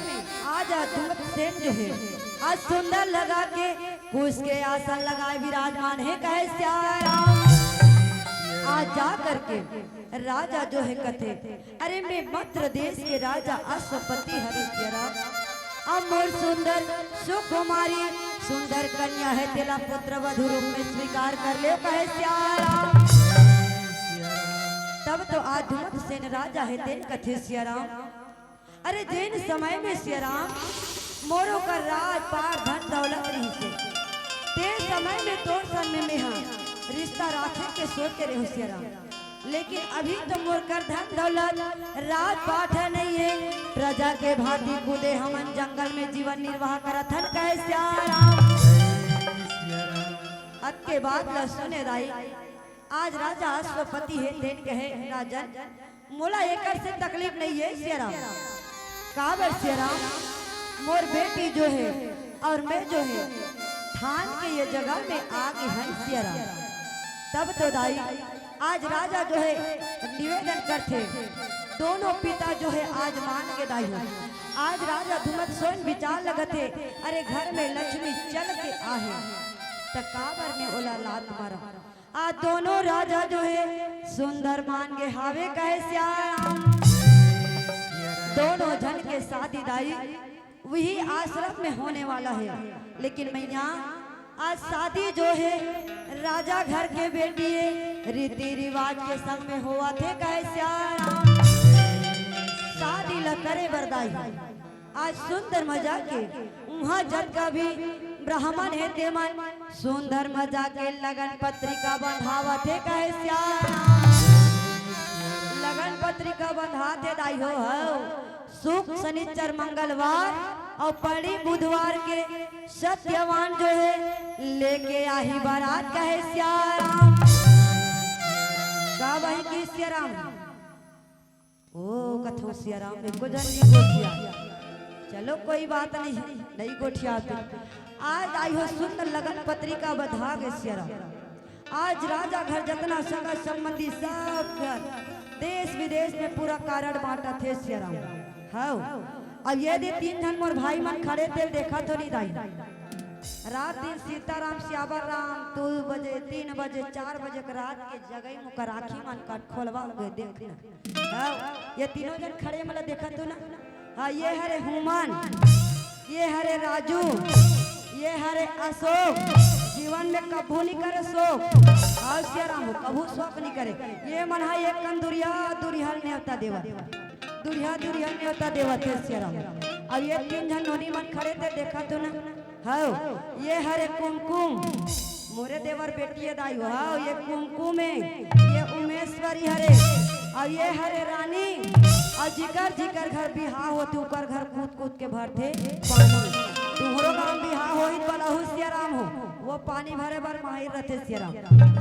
आज धुमत सेन जो है, आज सुंदर लगा के कुश के आसन लगाए विराजमान है, कहे सियाराम। आज जा करके राजा जो है कथे, अरे मैं मद्र देश के राजा अश्वपति हरे सियाराम। अब मोर सुंदर सुकुमारी सुंदर कन्या है, तेला पुत्र वधु रूप में स्वीकार कर ले, कहे सियाराम। तब तो आज धुमत सेन राजा है, तेन कथे सियाराम। अरे जेन समय में सियाराम मोरो कर राज पाट धन दौलत रहिसे, ते समय में तोर संग में मेहा रिश्ता राखे के सोचे रेहो सियाराम। लेकिन अभी तो मोर कर धन दौलत राज पाट है नहीं है, प्रजा के भांति कूदे हमन जंगल में जीवन निर्वाह करत हन, कहे सियाराम। अतके बात ला सुने दाई, आज राजा अश्वपति हे, तेन कहे, राजन, मोला एकर से तकलीफ नहीं है सियाराम। काबर सियाराम, मोर बेटी जो है और मैं जो है, ठान के ये जगह में आ गे हन सियाराम। तब तो दाई, आज राजा जो है निवेदन करथे, दोनों पिता जो है आज मान गे दाई हो। आज राजा धुमत सोन विचार लगथे, अरे घर में लक्ष्मी चल के आहे, त काबर में ओला लात मारा। आ दोनों राजा जो है सुंदर मान गे हावे, कहे सियाराम। दोनों झन के शादी दाई वही आश्रम में होने वाला है, लेकिन मैया आज शादी जो है राजा घर के बेटी है, रीति रिवाज के संग में होवत हे, कहे सियाराम। शादी ला करे बर दाई आज सुंदर मजा के उहाँ जतका भी ब्राह्मण हे, तेमन सुंदर मजा के लगन पत्रिका बंधावत हे, कहे सियाराम। लगन पत्रिका बंधात हे दाई हो, हो। शुक, शनिचर, मंगलवार और पड़ी बुधवार के सत्यवान जो है लेके आही बारात, कहे सियाराम। का बहिन की सियाराम? ओ कथो सियाराम, एको जन नहीं गोठिया। चलो कोई बात नहीं, नहीं गोठिया तो। आज आई हो सुंदर लगन पत्रिका बधा गे सियाराम। आज राजा घर जतना सगा संबंधी सब घर, देश विदेश में पूरा कारड बांटत हे सियाराम। हव, अब ये दे तीन झन मोर भाई मन खड़े तेल देखा तो नहीं दाई। रात दिन सीताराम, सियावर राम, दू बजे, तीन बजे, चार बजे के रात के जगई मुकर आँखी मन कट खोलवा हो गए, देख ना। हव, ये तीनों जन खड़े मला देखत हो ना। हाँ, ये हरे हुमान, ये हरे राजू, ये हरे अशोक। जीवन में कभू नहीं करे शोक। हव सियाराम हो, कभू शोक नहीं करे। ये मन हा एक कन दुरिहा दुरिहा नेवता देवत, दुरिहा दुरिहा नेवता देवत हे सियाराम। अब ये तीन झन नोनी मन खड़े ते देखत हो ना। हव, ये हरे कुमकुम, मोरे देवर बेटी हे दाई हो। हव, ये कुमकुम हे, ये उमेश्वरी हरे, अउ ये हरे रानी। अउ जिकर जिकर घर बिहाव होथे, उकर घर कूद कूद के भरथे पानी। तुहरो गाँव बिहाव होही त बला हो सियाराम हो, वो पानी भरे बर माहिर रथे सियाराम।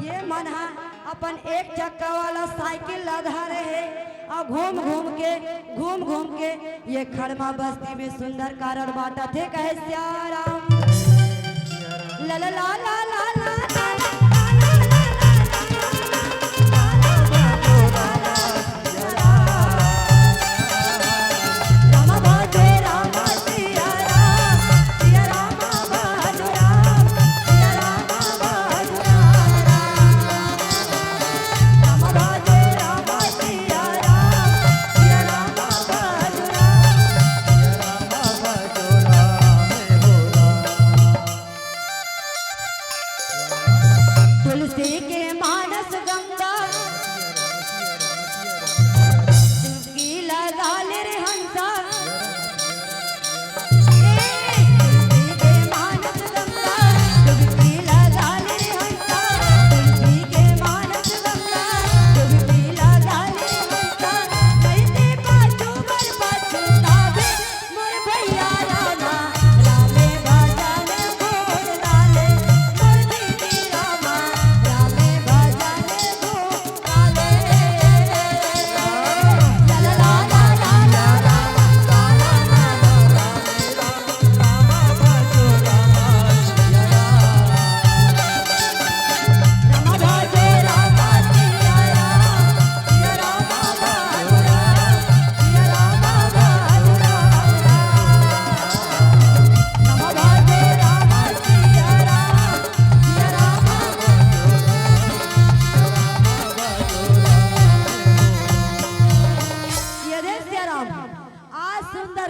ये मन हा अपन एक चक्का वाला साइकिल ला धरे हे, अउ घूम घूम के, घूम घूम के ये खड़मा बस्ती में सुंदर कारड बांटत हे, कहे सियाराम। ला ला ला ला ला ला ला।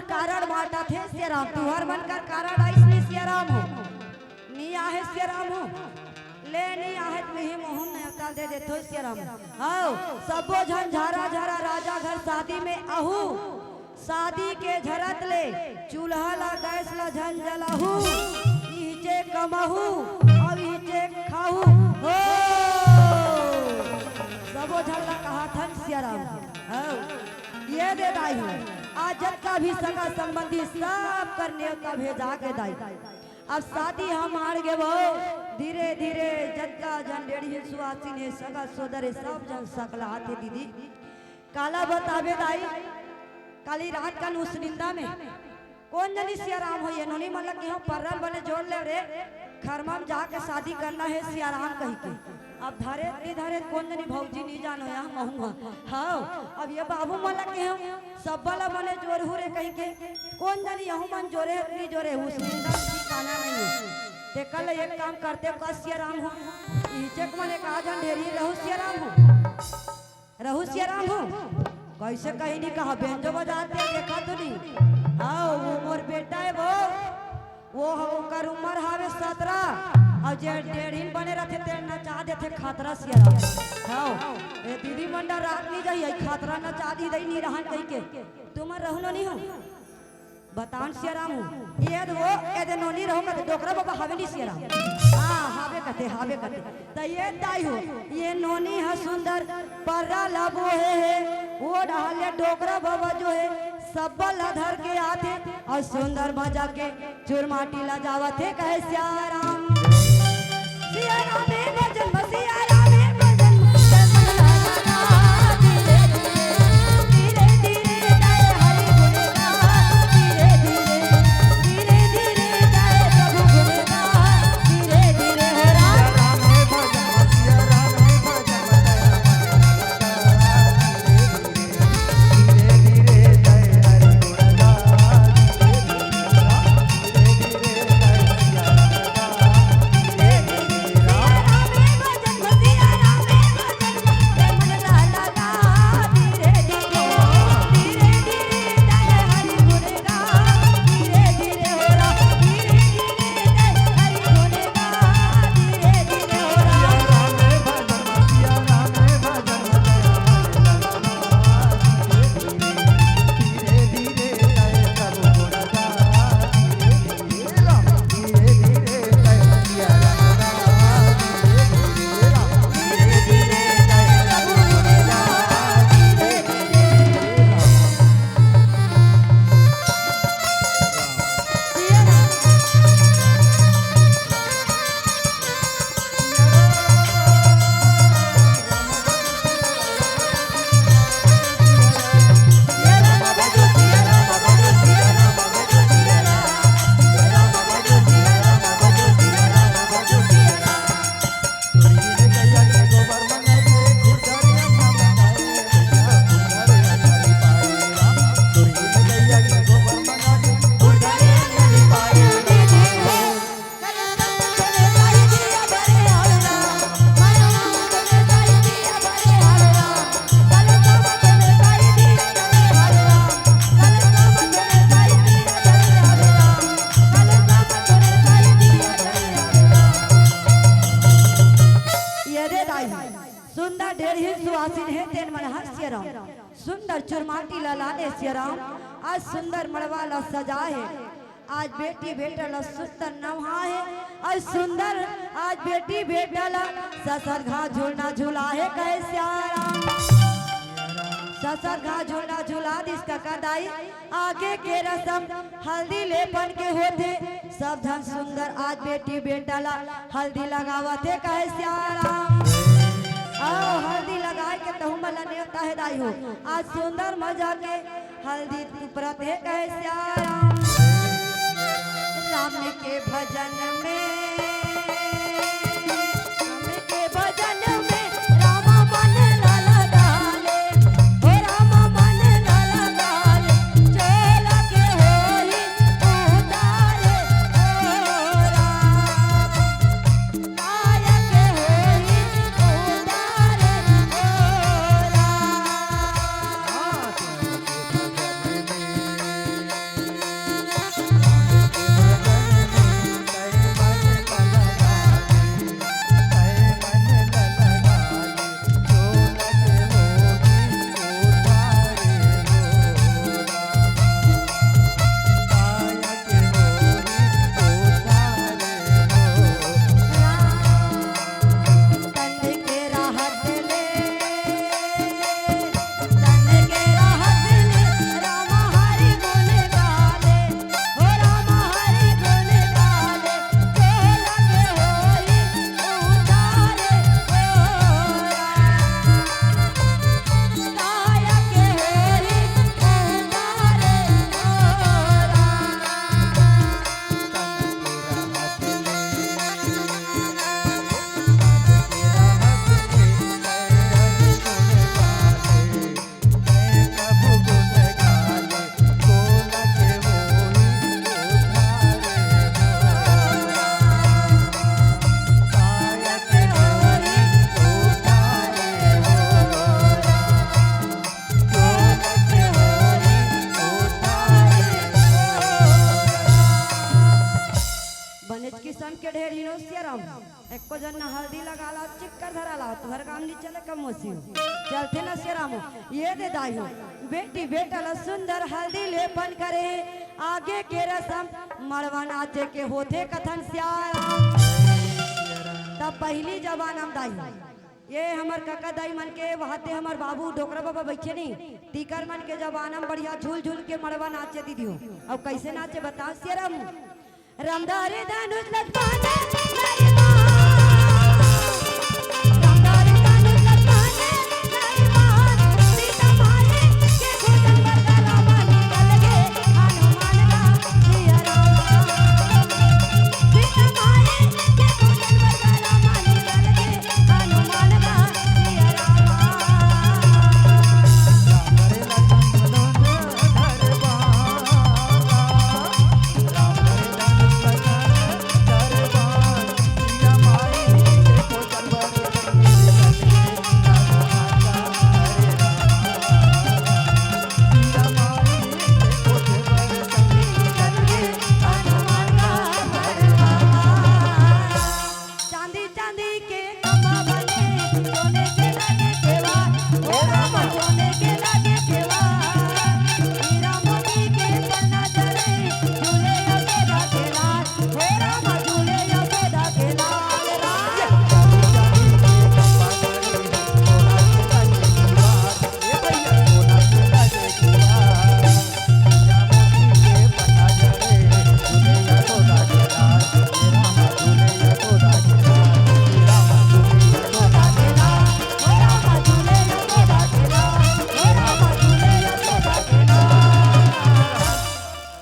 कारड बांटत हे सियाराम, तुंहर मन कर कारड आइस नहीं सियाराम हो, नहीं आहे सियाराम हो, ले नहीं आहे त मिही मोहन नेवता दे देथो सियाराम। हव, सबो झन झरा झरा राजा घर शादी में आहू, शादी के झरत ले चूल्हा ला गैस ला झन जलाहू, इहिचे कमाहू अउ इहिचे खाहू हो। सबो झन ला कहाथन सियाराम। हव, ये दे दाई हो, आज जतका भी सगा संबंधी सब कर नेवता भेजा के दाई। अब शादी ह माड़ गे वो, धीरे धीरे जतका झन डेढ़ही सुवासिन हे, सगा सोदर हे, सब झन सकलात हे दीदी। काला बताबे दाई, काली रात कन उसनिंदा में कोन जनी सियाराम हो, ये नोनी मन ल केहेंव पर्रा ल बने जोर ले रे, खरमा म जाके शादी करना हे सियाराम कहिके। अब धरे नी धरे कोन जनी भौजी नी जानो या महूं ह। हव, अब ये बाबू मन ल केहेंव सब्बा ल बने जोरहू रे कहिके, कोन जनी यहू मन जोरे हे नी जोरे, उसनिंदा ठिकाना नहीं हे। तेकर ले एक काम करते का सियाराम हो, इहिचे के मन एक आध झन डेढ़ही रहू सियाराम हो। रहू सियाराम हो, कइसे कहीं नहीं कहा, बेंजो बजात हे, देखा तो नहीं। हव, वो मोर बेटा हे वो, वो ह-, ओकर उमर हावे सतरा, अउ जे डेढ़ही म बने रथे, ते नचा देथे खतरा सियाराम। हव, ए दीदी मन डरात नहीं जाही, अई खतरा नचा दी दई नहीं रहन कहिके। तुमन रहू नोनी हो। बतावन सियाराम हो, ये दे वो, ये दे नोनी रहो कथे, डोकरा बाबा हावे नहीं सियाराम। हाँ, हावे कथे, हावे कथे। त ये दाई हो, ये नोनी ह सुंदर पर्रा ला बोहे हे, वो डहर ले डोकरा बाबा जो हे, सब्बा ला धर के आथे, अउ सुंदर मजा के चुरमाटी ला जावत हे, कहे सियाराम। सियाराम हे भजन म, सियाराम हे भजन म। ये दे दाई, सुंदर डेढ़ही सुवासिन हे तेन मन ह सियाराम। सुंदर चुरमाटी ला लाने सियाराम, आज सुंदर मड़वा ला सजाए हे। आज बेटी बेटा ला सुंदर नवाए हे, आज सुंदर, आज बेटी बेटा ला ससुर घांव झुलना झुलाए हे, कहे सियाराम। ससुर घांव झुलना झुला दिस कका दाई, आगे के रसम हल्दी लेपन के होथे, सब झन सुंदर आज बेटी बेटा ला हल्दी लगावत हे, कहे सियाराम। आओ हल्दी लगाए के तहू मन ला नेवता हे दाई हो, आज सुंदर मजा के हल्दी उपरत हे, कहे सियाराम। राम के भजन में, राम के भजन में राम मन ला लगा ले, हो राम मन ला लगा ले, चोला के होई उतारे, ओ राम, काया के होई उतारे, ओ राम। ढेरी नो सियाराम, एको झन ना हल्दी लगा ला, चिक्कर धरा ला, तुहर काम नी चले कमोसी। चलथे ना सियाराम, ये दे दाई हो, बेटी बेटा ला सुंदर हल्दी लेपन करे, आगे के रसम मड़वा नाचे के होथे कथन सियाराम। तब पहिली जमाना म दाई हो, ये हमर कका दाई मन के वहाते हमर बाबू डोकरा बाबा बइठे नी, तिकर मन के जमाना म बढ़िया झूल झूल के मड़वा नाचे दीदी हो। अउ कइसे नाचे बताव सियाराम? रामधारी धनुष लटकाने, नारी मान। रामधारी धनुष लटकाने, नारी मान। सीता माई के पूजन बर रावण निकल गे, हनुमान गा सिया रामा। सीता माई के पूजन बर रावण निकल गे, हनुमान गा सिया रामा। चांदी चांदी के खंभा बने, सोने के लगे केवाड़, ओ रामा सोने के लगे केवाड़। हीरा मोती के पन्ना जड़े, झूले यशोदा के लाल, ओ रामा झूले यशोदा के लाल। राम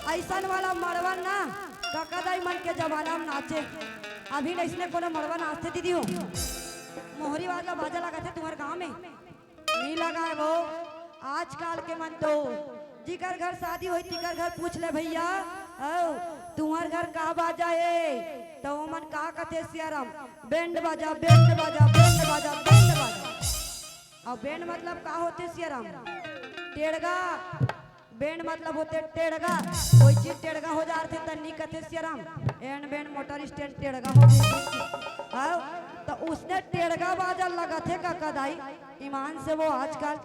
अइसन वाला मड़वा ना कका दाई मन के जमाना म नाचे। अभी अइसने कोनो मड़वा नाचथे दीदी हो? मोहरी वाला बाजा लगाथे तुम्हर गांव में? नी लगाए वो। आजकल के मन तो जिकर घर शादी होई तिकर घर पूछ ले भइया, "औ, तुम्हर घर का बाजा हे?" त ओमन का कथे सियाराम, "बैंड बाजा, बैंड बाजा, बैंड बाजा, बैंड बाजा।" अउ बैंड मतलब का होथे सियाराम? टेड़गा। बैंड मतलब होथे टेड़गा। कोई चीज टेड़गा हो जाथे त नी कथे Siyaram, "and band motor stand टेड़गा हो गे।" हाँ, त उसने टेड़गा बाजा लगाथे कका दाई। ईमान से वो आजकल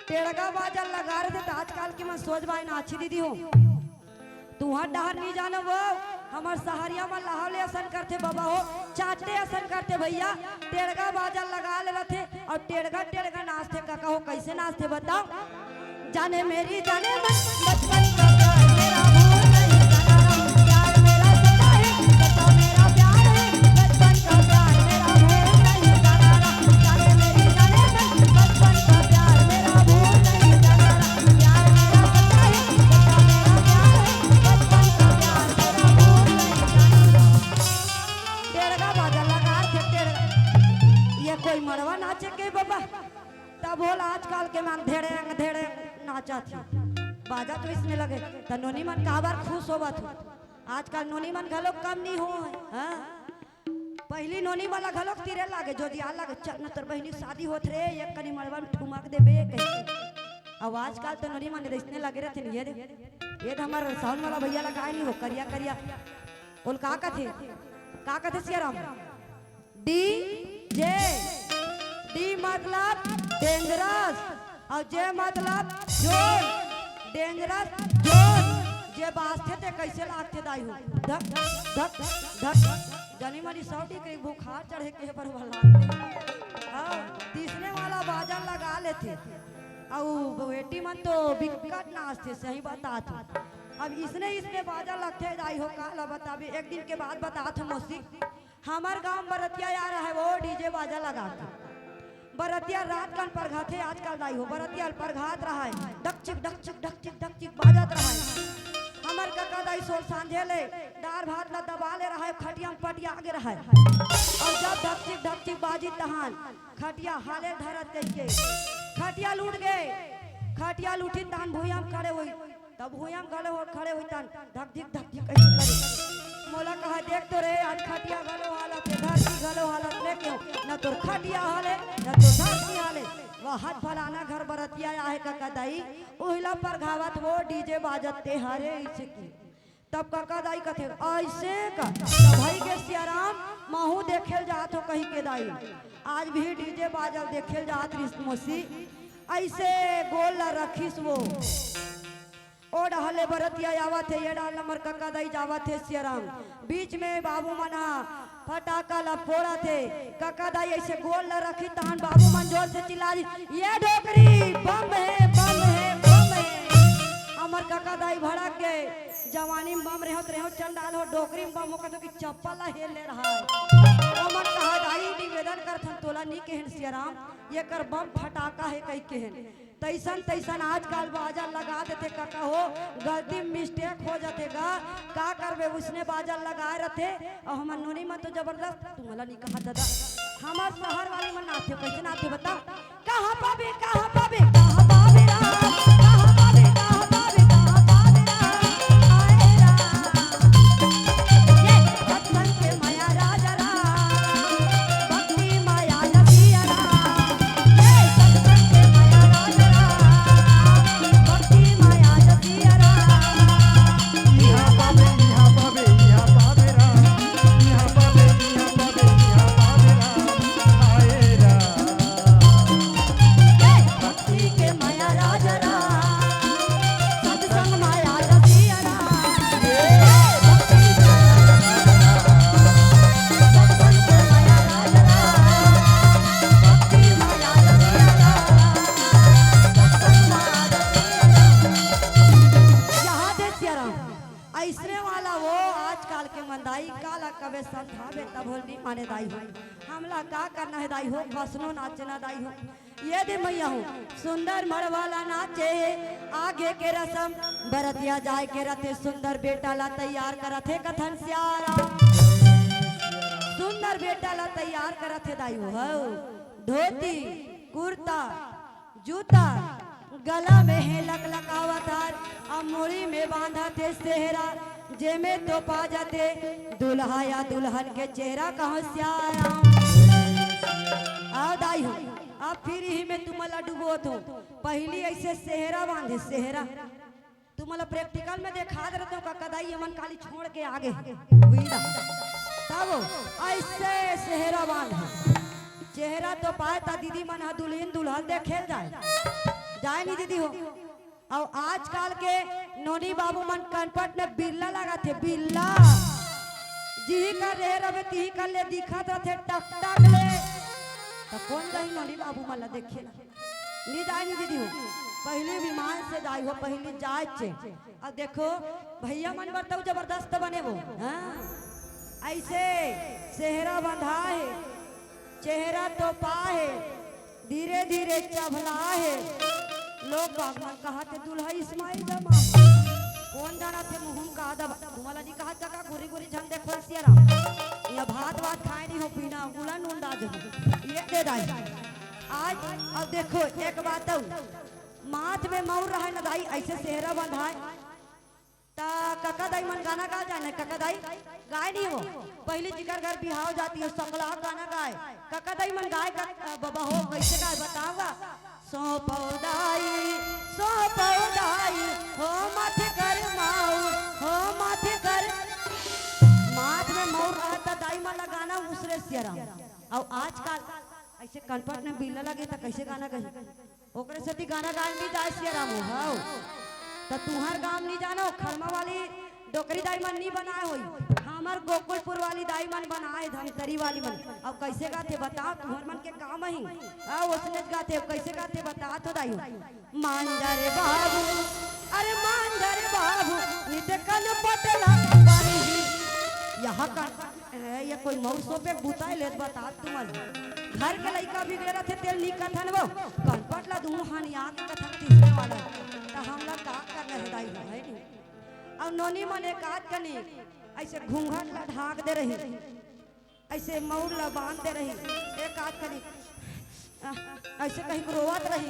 टेड़गा बाजा लगा रथे त आजकल के मन सोच बाय नाची दीदी हो। तुहर डहर नी जानो वो, हमर सहरिया म लहाव ले असन करथे बबा हो, चाटे असन करथे भइया। टेड़गा बाजा लगा ले रथे अउ टेड़गा टेड़गा नाचथे कका हो। कइसे नाचथे बताव? जाने मेरी जाने मन, बचपन का प्यार मेरा भूल नहीं जाना, प्यार मेरा सदा है, सदा मेरा प्यार है, बचपन का प्यार मेरा भूल नहीं जाना, जाने मेरी जाने मन, बचपन का प्यार मेरा भूल नहीं जाना, प्यार मेरा सदा है, सदा मेरा प्यार है, बचपन का प्यार मेरा भूल नहीं जाना। टेड़गा बाजा लगा के टेड़गा, ये कोई मड़वा नाचे के बबा? तब होल आजकल के मन धेड़ेंग धेड़ेंग नाचत हे। बाजा तो इसने लगे, त नोनी मन काबर खुश होवत हो? आजकल नोनी मन घलो कम नी हो, हाँ? पहिली नोनी मन ला घलो तीरे लागे, जोजिया लागे, "चल न तोर बहिनी शादी होत रे, एक कनी मड़वा म ठुमक देबे," कहिके। अब आजकल तो नोनी मन इसने लगे रथे, ये दे, ये दे हमर साउंड वाला भइया ला काय नी हो, करिया करिया। ओला का कथे? का कथे सियाराम? D J. डी मतलब डेंजरस अउ जे मतलब जोन। डेंजरस जोन। जे बाजथे ते कइसे लागथे दाई हो? धक धक धक। जनी मनी सौ डिग्री बुखार चढ़े के बरोबर लागथे। हाँ, तीसने वाला बाजा लगा लेथे। अउ बेटी मन तो बिकट नाचथे, सही बतात हो। अब इसने इसने बाजा लगथे दाई हो, का ला बताबे, एक दिन के बात बतात हो मौसी। हमर गांव बरतिया आ रहा है, वो डीजे बाजा लगा के बरतिया रात कन परघाथे। आजकल दाई हो बरतिया परघात रहा है, डकचिक डकचिक डकचिक डकचिक बाजत रहा है। हमर कका दाई सोल सांझे ले दार भात ला दबा ले रहा है, खटिया म पटिया गे रहा है। अउ जब डकचिक डकचिक बाजी तहान खटिया हाले धरत कहिके खटिया लूट गए। खटिया लूठी तहान भुइयां म खड़े होई। तब भुइयां घलो हो खड़े होइतन, धक धिक धक धिक कइसे करे। मोला कहा, "देख तो रे, आज खटिया घलो हालत हे, धरती घलो हालत, मैं केहूं, न तोर खटिया हाले, न तोर धरती हाले।" वह हाथ फलाना घर बरतिया आहे कका दाई, उहिला परघावत वो डीजे बाजत ते हरे इसे की। तब कका दाई कथे, "अइसे का?" तब भई गे सियाराम, महूँ देखे ल जात हों कहिके दाई। आज भी डीजे बाजल देखे ल जात रिहिस मौसी। अइसे गोल ला रखिस वो। ओ डहर ले बरतिया आवत हे, ये डहर ले हमर कका दाई जावत हे सियाराम। बीच में बाबू मन ह फटाका ला फोड़त हे। कका दाई अइसे गोल ला रखिस, तहन बाबू मन जोर से चिल्ला दिस, "ये डोकरी, बम हे, बम हे, बम हे।" हमर कका दाई भड़क गे। जवानी में बम रेहेव त रेहेव चंडाल हो, डोकरी में बम हो कथे कि चप्पल ला हेल ले रहय। ओमन कहा, "दाई, निवेदन करथन, तोला नी केहेन सियाराम, येकर बम फटाका हे," कहिके केहेन। तइसन तइसन आजकल बाजा लगा देथे कका हो, गलती में mistake हो जाथे गा, का करबे, उसने बाजा लगाए रथे। अउ हमर नोनी मन तो जबरदस्त, तुमला नी कहा दादा, हमर शहर वाली मन नाचथे, कइसे नाचथे बता? कहाँ पाबे, कहाँ पाबे, कहाँ पाबे राम, कहाँ पाबे, कहाँ पाबे, कहाँ पाबे राम, आए राम। ये सत्संग के माया राजा राम, भक्ति माया नदिया राम। अइसने वाला वो आजकल के मन दाई, काला कबे समझाबे तभो ल नी माने दाई हो। हमला का करना हे दाई हो, कइसनो नाचना दाई हो। ये दे मइया हो, सुंदर मड़वाला नाचे, आगे के रसम, बरतिया जाए के रथे, सुंदर बेटा ला तैयार करत हे कथन सियाराम। सुंदर बेटा ला तैयार करत हे दाई हो, धोती, कुर्ता, जूता, गला में हे लकलकावत हार, अउ मुड़ी में बांधत हे सेहरा, जेमे तोपा जाथे दुल्हा या दुल्हन के चेहरा, कहो सियाराम। अउ दाई हो, अब फिर इही में तुमला डुबोत हों। पहिली अइसे सेहरा बांधे, सेहरा। तुमला practical में देखात रथों कका दाई, ये मन काली छोड़ के आगे। हुई ना। तब अइसे सेहरा बांधे। चेहरा तोपाय त दीदी मन ह दुल्हिन दुल्हा ल देखे ल जाय। जाय नी दीदी हो। अउ आजकल के नोनी बाबू मन कनपट में बिल्ला लगाथे, बिल्ला। जिही कर रेहे रबे, तिही कर ले दिखत रथे, टक टक ले। त कोन जाही नोनी बाबू मन ला देखे ला? नी जाय नी दीदी हो, पहिली विमान से जाय हो, पहिली जाय चे। अउ देखो, भइया मन बर तउ जबरदस्त बने वो, हाँ? अइसे सेहरा बंधा हे, चेहरा तोपा हे, धीरे धीरे चभला हे। लोग बाग मन कहत हे, "दुल्हा इस्माइल जमा हे।" कोन जानत हे मुँह म का दबा? तुमला नी कहत कका, गोरी गोरी झन देखो सियाराम। ये भात वात खाय नी हो, बिना उला नून डाल दे। ये दे दाई। आज, अब देखो, एक बात अउ, माथ में मउर रहय न दाई, अइसे सेहरा बंधाय। त कका दाई मन गाना गा जाने, कका दाई गाय नी हो। पहिली जिकर घर बिहाव जाती हो, सकला गाना गाय। कका दाई मन गाय का, अ, बबा हो, कइसे गाय बताव गा? सौंपव दाई, सौंपव दाई, हो माथे कर माऊ, हो माथे कर। माथ में मउर रहय त दाई मन ला गाना उसरे सियाराम। अउ आजकल अइसे कनपट में बिल्ला लगे त कइसे गाना गाही? ओकरे सेती गाना गाय नी जाय सियाराम हो, हव। त तुंहर गाँव नी जानो, खरमा वाली डोकरी दाई मन नी बनाय होही, हमर गोकुलपुर वाली दाई मन बनाय, धमतरी वाली मन। अब कइसे गाथे बताव, तुंहर मन के गाँव म ही। अउ ओसनेच गाथे, अब कइसे गाथे बताव तो दाई हो। मांजर बाबू, अरे मांजर बाबू, नित कनपट ला बारी। यहाँ कन ए, ये कोई मउर सोपे के बुता ए, लेत बतात तुमन। घर के लइका बिगड़े रथे, तेला नी कथन वो। कनपट ला दूनों हनिया के कथन तीसरे वाला। त हमला का करना हे दाई हो, हे नी? अउ नोनी मन एक आध कनी अइसे घूंघट ला ढांक दे रही, अइसे मउर ला बांध दे रही, एक आध कनी अ, अइसे कहिके रोवत रही,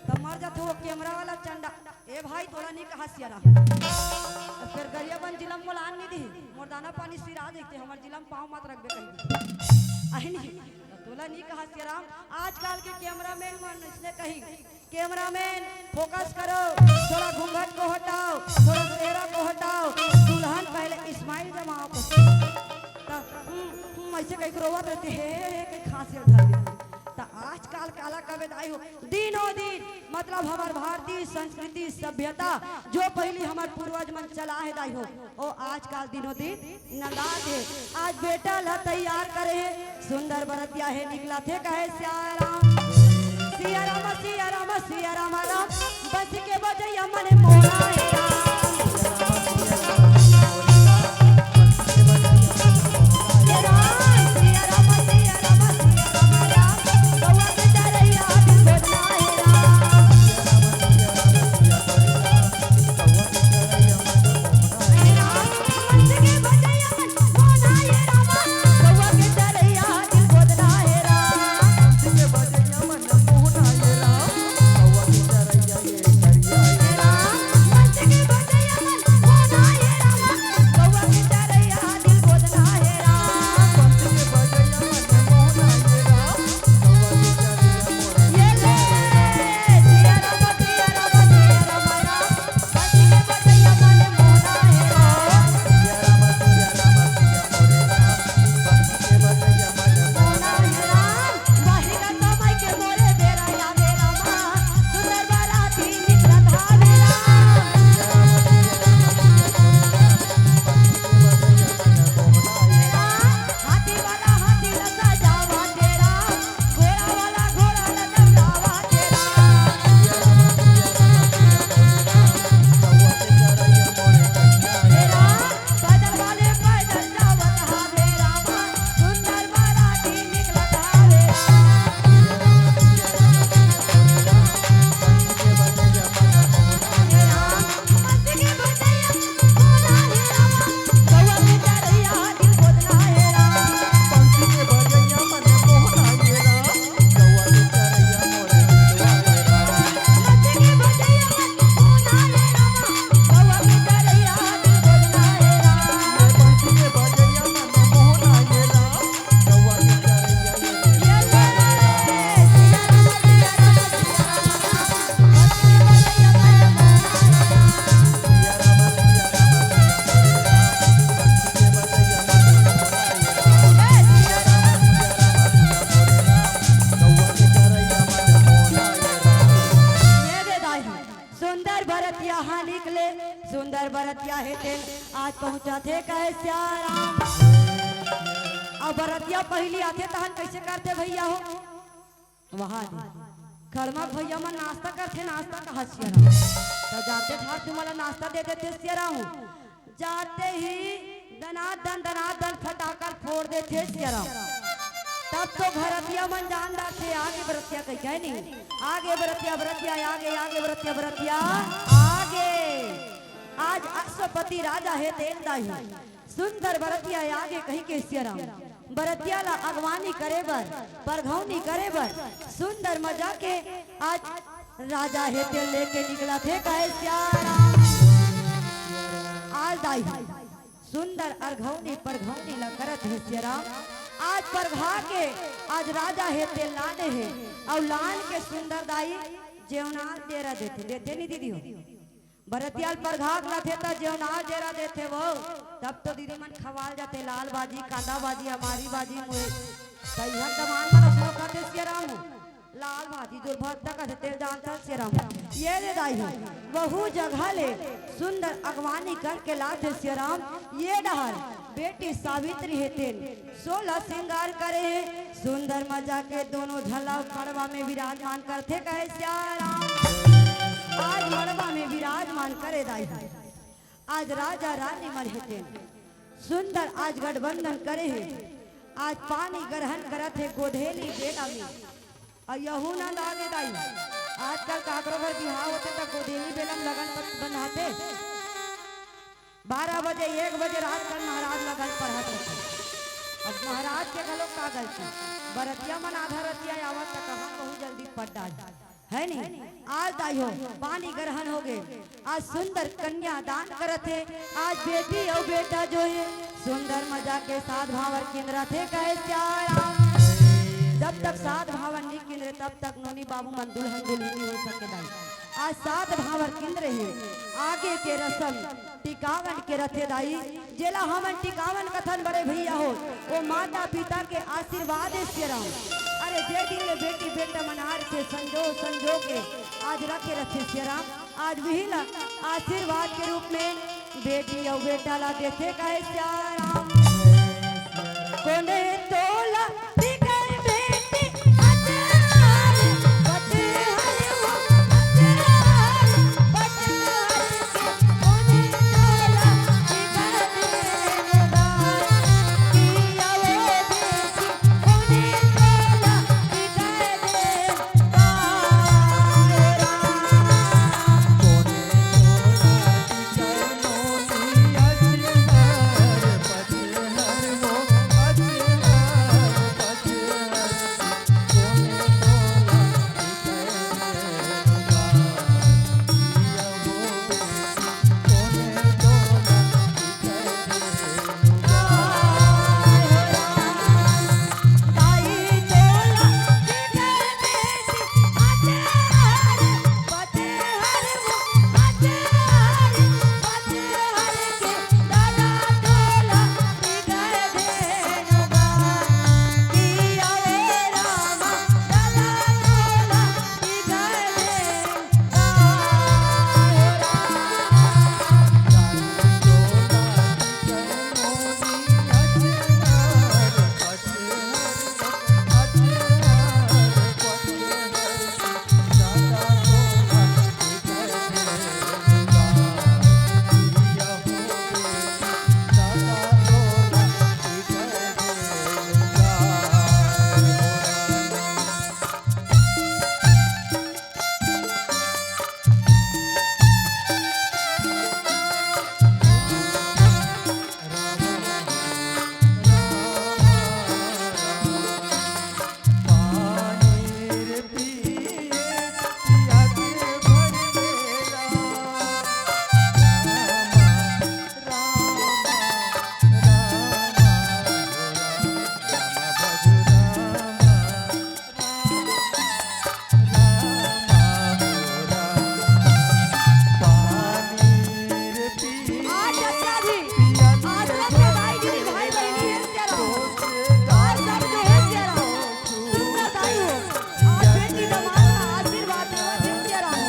त मर जाथे वो camera वाला चंडा। ए भाई, तोला नी कहा सियाराम। त फेर गरियाबंद जिला म मोला आन नी दिही, मोर दाना पानी सिरा जइते, हमर जिला म पाँव मत रखबे कहिके। अहे नी, त तोला नी कहा सियाराम। आजकल के cameraman मन अइसने कही, "Cameraman, focus करो, थोड़ा घूंघट को हटाओ, थोड़ा सेहरा को हटाओ, दुल्हन संस्कृति, सभ्यता, जो पहिली हमर पूर्वज मन चलाहे दाई हो, ओ आजकल दिनों दिन नंदात हे। आज बेटा ला तैयार करे हे, सुंदर बरतिया हे, निकलत हे कहे सिया राम, सिया राम, सिया राम, सिया राम राम, बंसी के बजइया मन मोहना हे राम। सुंदर बरतिया हा निकले, सुंदर बरतिया हे तेन आज पहुंचाथे कहे सिया राम। अब बरतिया पहिली आथे तहन कइसे करथे भइया हो? वहा दे खड़मा भइया मन नाश्ता करथे, नाश्ता कहा सिया राम। त जाते ठार तुमला नाश्ता दे देथे सिया राम। जाते ही दनादन दनादन फटाका फोड़ देथे सिया राम। तब तो घरतिया मन जान डारथे आगे बरतिया कहिके, हे नी? आगे बरतिया, बरतिया आगे, आगे बरतिया, बरतिया आगे। आज अश्वपति राजा हे तेन दाई, सुंदर बरतिया आगे कहिके सिया राम बरतिया ला अगवानी करे बर, परघौनी करे बर सुंदर मजा के आज राजा हे तेन लेके निकलथे कहे सिया राम। आज दाई सुंदर अरघौनी परघौनी ला करत हे सिया राम। आज परघा के आज राजा हे तेन लाने हे, अउ लान के सुंदर दाई जेवनार डेरा देथे, देथे नी दीदी हो? बरतिया ल परघा के लाथे त जेवनार डेरा देथे वो, तब तो दीदी मन खवाल जाथे लाल भाजी, कांदा भाजी, अमारी भाजी, मुरई। त इहन दमान मन असनो करथे सिया राम हो। लाल भाजी जोर भरता कथे तेल जानता सिया राम। ये दे दाई हो, वहू जगह ले सुंदर अगवानी करके लाथे सिया राम। ये डहर बेटी सावित्री हे तेन सोलह श्रृंगार करे हे। सुंदर मजा के दोनों झन ला मड़वा में विराजमान करथे कहे सिया राम। आज मड़वा में विराजमान करे दाई हो। आज राजा रानी मन हे तेन सुंदर आज गठबंधन करे हे। आज पानी ग्रहण करत हे गोधेली बेला में। अउ यहू ना लागे दाई, आजकल काकरो घर बिहाव होथे त गोधेली बेला में लगन बन-, बंधाथे। बारह बजे, एक बजे रात कन महाराज लगन पढ़त रथे। अब महाराज के घलो का गलती, बरतिया मन आधा रतिया आवत त कहाँ बहुत जल्दी पढ़ डारे। हे नी? आज दाई हो, पानी ग्रहण होगे। आज सुंदर कन्या दान करत हे। आज बेटी अउ बेटा जो हे, सुंदर मजा के सात भांवर किंदरत हे, कहे सिया राम। जब तक सात भांवर नी किंदरे, तब तक नोनी बाबू मन दुल्हन दुल्हन नी हो सके दाई। आज सात भांवर किंदरे हे, आगे के रसम टिकावन के रथे दाई, जेला हमन टिकावन कथन बड़े भैया हो, वो माता पिता के आशीर्वाद हे सिया राम। अरे जे दिन ले बेटी बेटा मन आए रथे संजो संजो के, आज रखे रथे सियाराम, आज उही ला आशीर्वाद के रूप में बेटी अउ बेटा ला देथे कहे सियाराम। कोने तोला दिखे बेटी अचार, पतहर वो अचार, पतहर के कोने तोला दिखे बेटा, कि आवे बेटी कोने तोला दिखे बेटा। आज जतका भी, आज जतका दाई दीदी, भाई बहिनी हे सियाराम, आज सब जो हे सियाराम, सुंदर दाई हो, आज बेटी दमाद ला आशीर्वाद देवत हे सियाराम।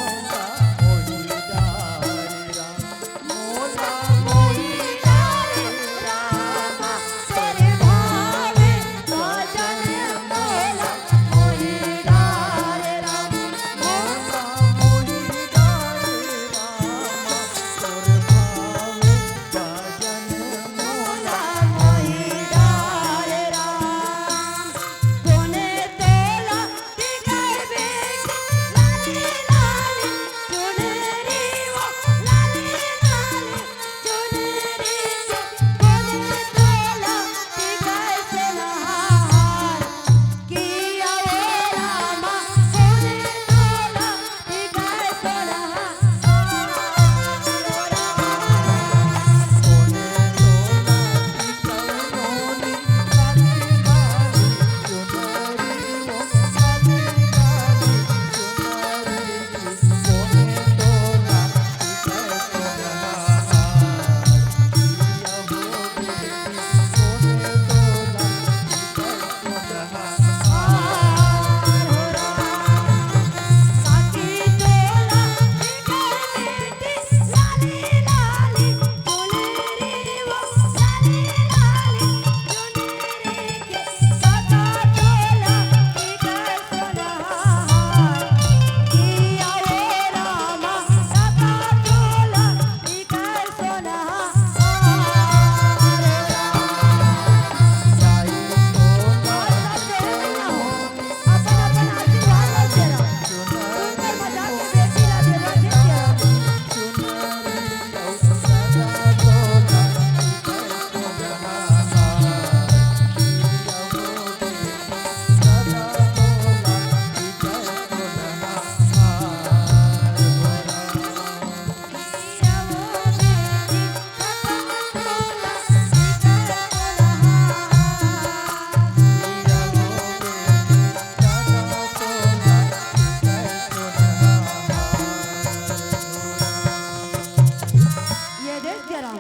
ये देख सियाराम,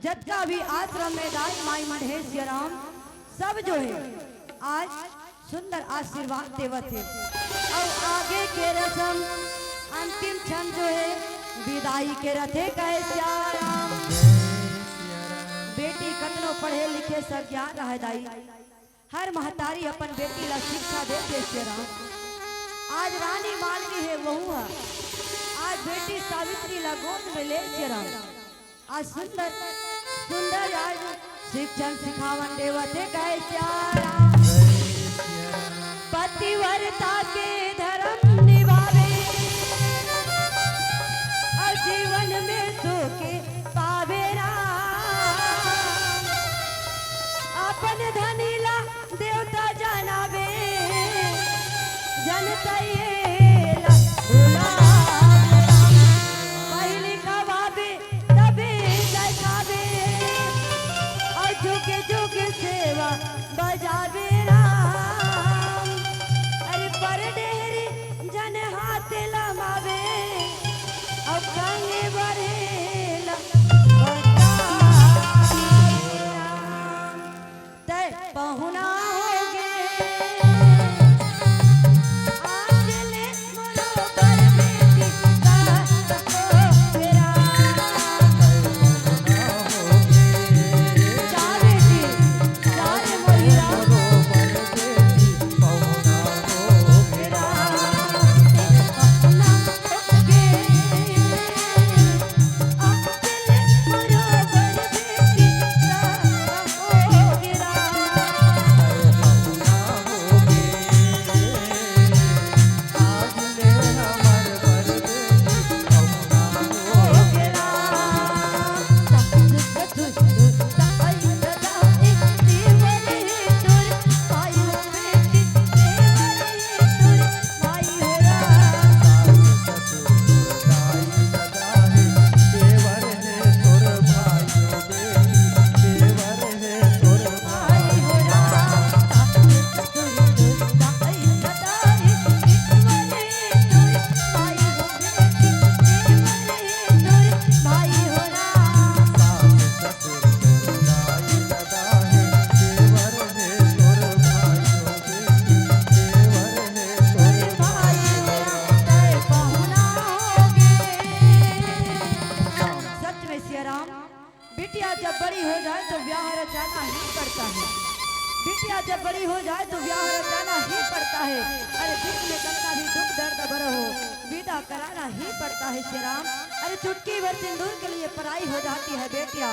जतका भी आश्रम में दाई माई मन हे सियाराम, सब जो हे आज सुंदर आशीर्वाद देवत हे। अउ आगे के रसम अंतिम क्षण जो हे विदाई के रथे, कहे सियाराम। बेटी कतनो पढ़े लिखे सज्ञान रहे दाई, हर महतारी अपन बेटी ला शिक्षा देथे सियाराम। आज रानी मालनी हे वहू ह, आज बेटी सावित्री ला गोद में ले सियाराम। आज सुंदर सुंदर आज शिक्षण सिखावन देवत हे, कहे सियाराम। पतिव्रता के धर्म निभावे, अउ जीवन में सुख पावे राम। अपन धनी ला देवता जनावे, जनता ये ला भुलावे। पहिली खवाबे तबे देखाबे, अउ जुग जुग सेवा बजाबे राम। अरे पर डेहरी जन हाथ लमावे, अउ कंगे बरेला बतावे राम। तै पहुना होगे। आज ले मोरो बर बेटी का हो बेरा। जा बेटी, जा रे मोहिरा। सच में सिया राम, बिटिया जब बड़ी हो जाए तो ब्याह रचाना ही पड़ता है। बिटिया जब बड़ी हो जाए तो ब्याह रचाना ही पड़ता है। अरे दुख में कतना भी दुख दर्द भरा हो, विदा कराना ही पड़ता है सिया राम। अरे चुटकी भर सिंदूर के लिए पराई हो जाती है बेटिया,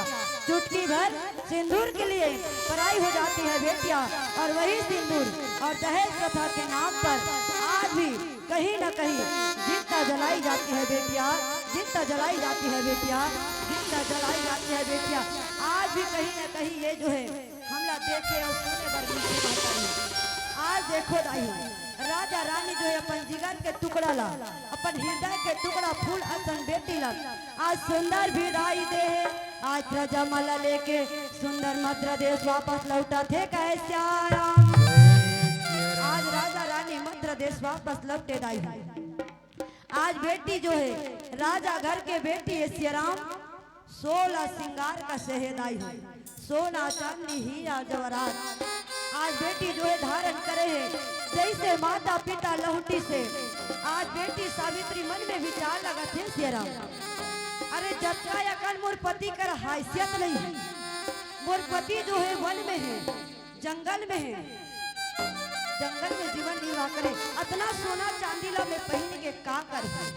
चुटकी भर सिंदूर के लिए पराई हो जाती है बेटिया। और वही सिंदूर और दहेज प्रथा के नाम पर आज भी कहीं ना कहीं जिंदा जलाई जाती है बेटिया, जिंदा जलाई जाती है बेटिया, जिंदा जलाई जाती है बेटिया। आज भी कहीं ना कहीं ये जो है हमला देखे अउ सुने बर मिलथे महतारी। आज देखो दाई, राजा रानी जो है अपन जिगर के टुकड़ा ला, अपन हृदय के टुकड़ा फूल असन बेटी ला आज सुंदर विदाई दे हे। आज प्रजा मन ला लेके सुंदर मद्र देश वापस लौटत हे, कहे सिया राम। आज राजा रानी मद्र देश वापस लौटे दाई। आज बेटी जो है राजा घर के बेटी है सिया राम, सोलह सिंगार का शहद आई है, सोना चांदी हीरा जवाहरात। आज बेटी जो है धारण करे है, जैसे माता पिता लहुटी से। आज बेटी सावित्री मन में विचार लगत हे सिया राम। अरे जतका अकन मोर पति कर हैसियत नहीं है, मोर पति जो है वन में है, जंगल में है, जंगल में जीवन निर्वाह करे, अतना सोना चांदी ला मैं पहिन के का करहूं?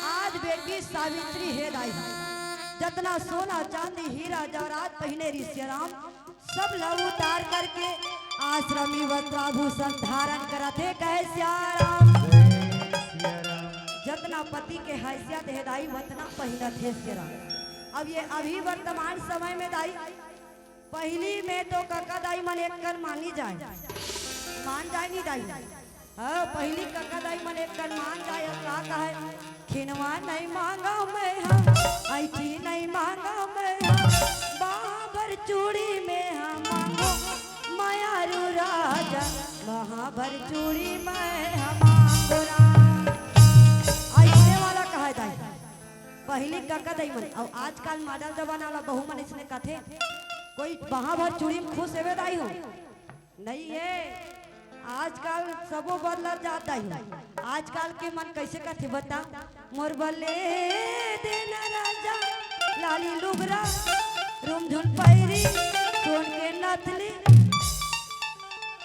आज बेटी सावित्री हे दाई, जतना सोना चांदी हीरा जवाहरात पहिने रिहिस हे राम, सब ला उतार करके आश्रमी वस्त्राभूषण धारण करत हे, कहे सिया राम। जतना पति के हैसियत हे दाई, वतना पहिनत हे सिया राम। अब ये अभी वर्तमान समय में दाई, पहिली में तो कका दाई मन एक कन मानी जाए, मान जाए नी दाई? हाँ, पहिली कका दाई मन एक कन मान जाए, अउ का कहे, खिनवा नहीं मांगा मैं हा, ऐठी नहीं मांगा मैं हा, बाबर चूड़ी में हा मांगो, मयारू राजा, महाबर चूड़ी में हा मांगो राम। ऐसने वाला कहे दाई, पहिली कका दाई मन, अउ आजकल मॉडल जमाना वाला बहू मन इसने कथे, कोई बहा भर चूड़ी में खुश हेवे दाई हो? नहीं है। आजकल सबो बदलत जात दाई हो। आजकल के मन कइसे कथे बता, मोर बर ले देना राजा लाली लुगरा, रुमझुम पैरी, सोन के नथनी।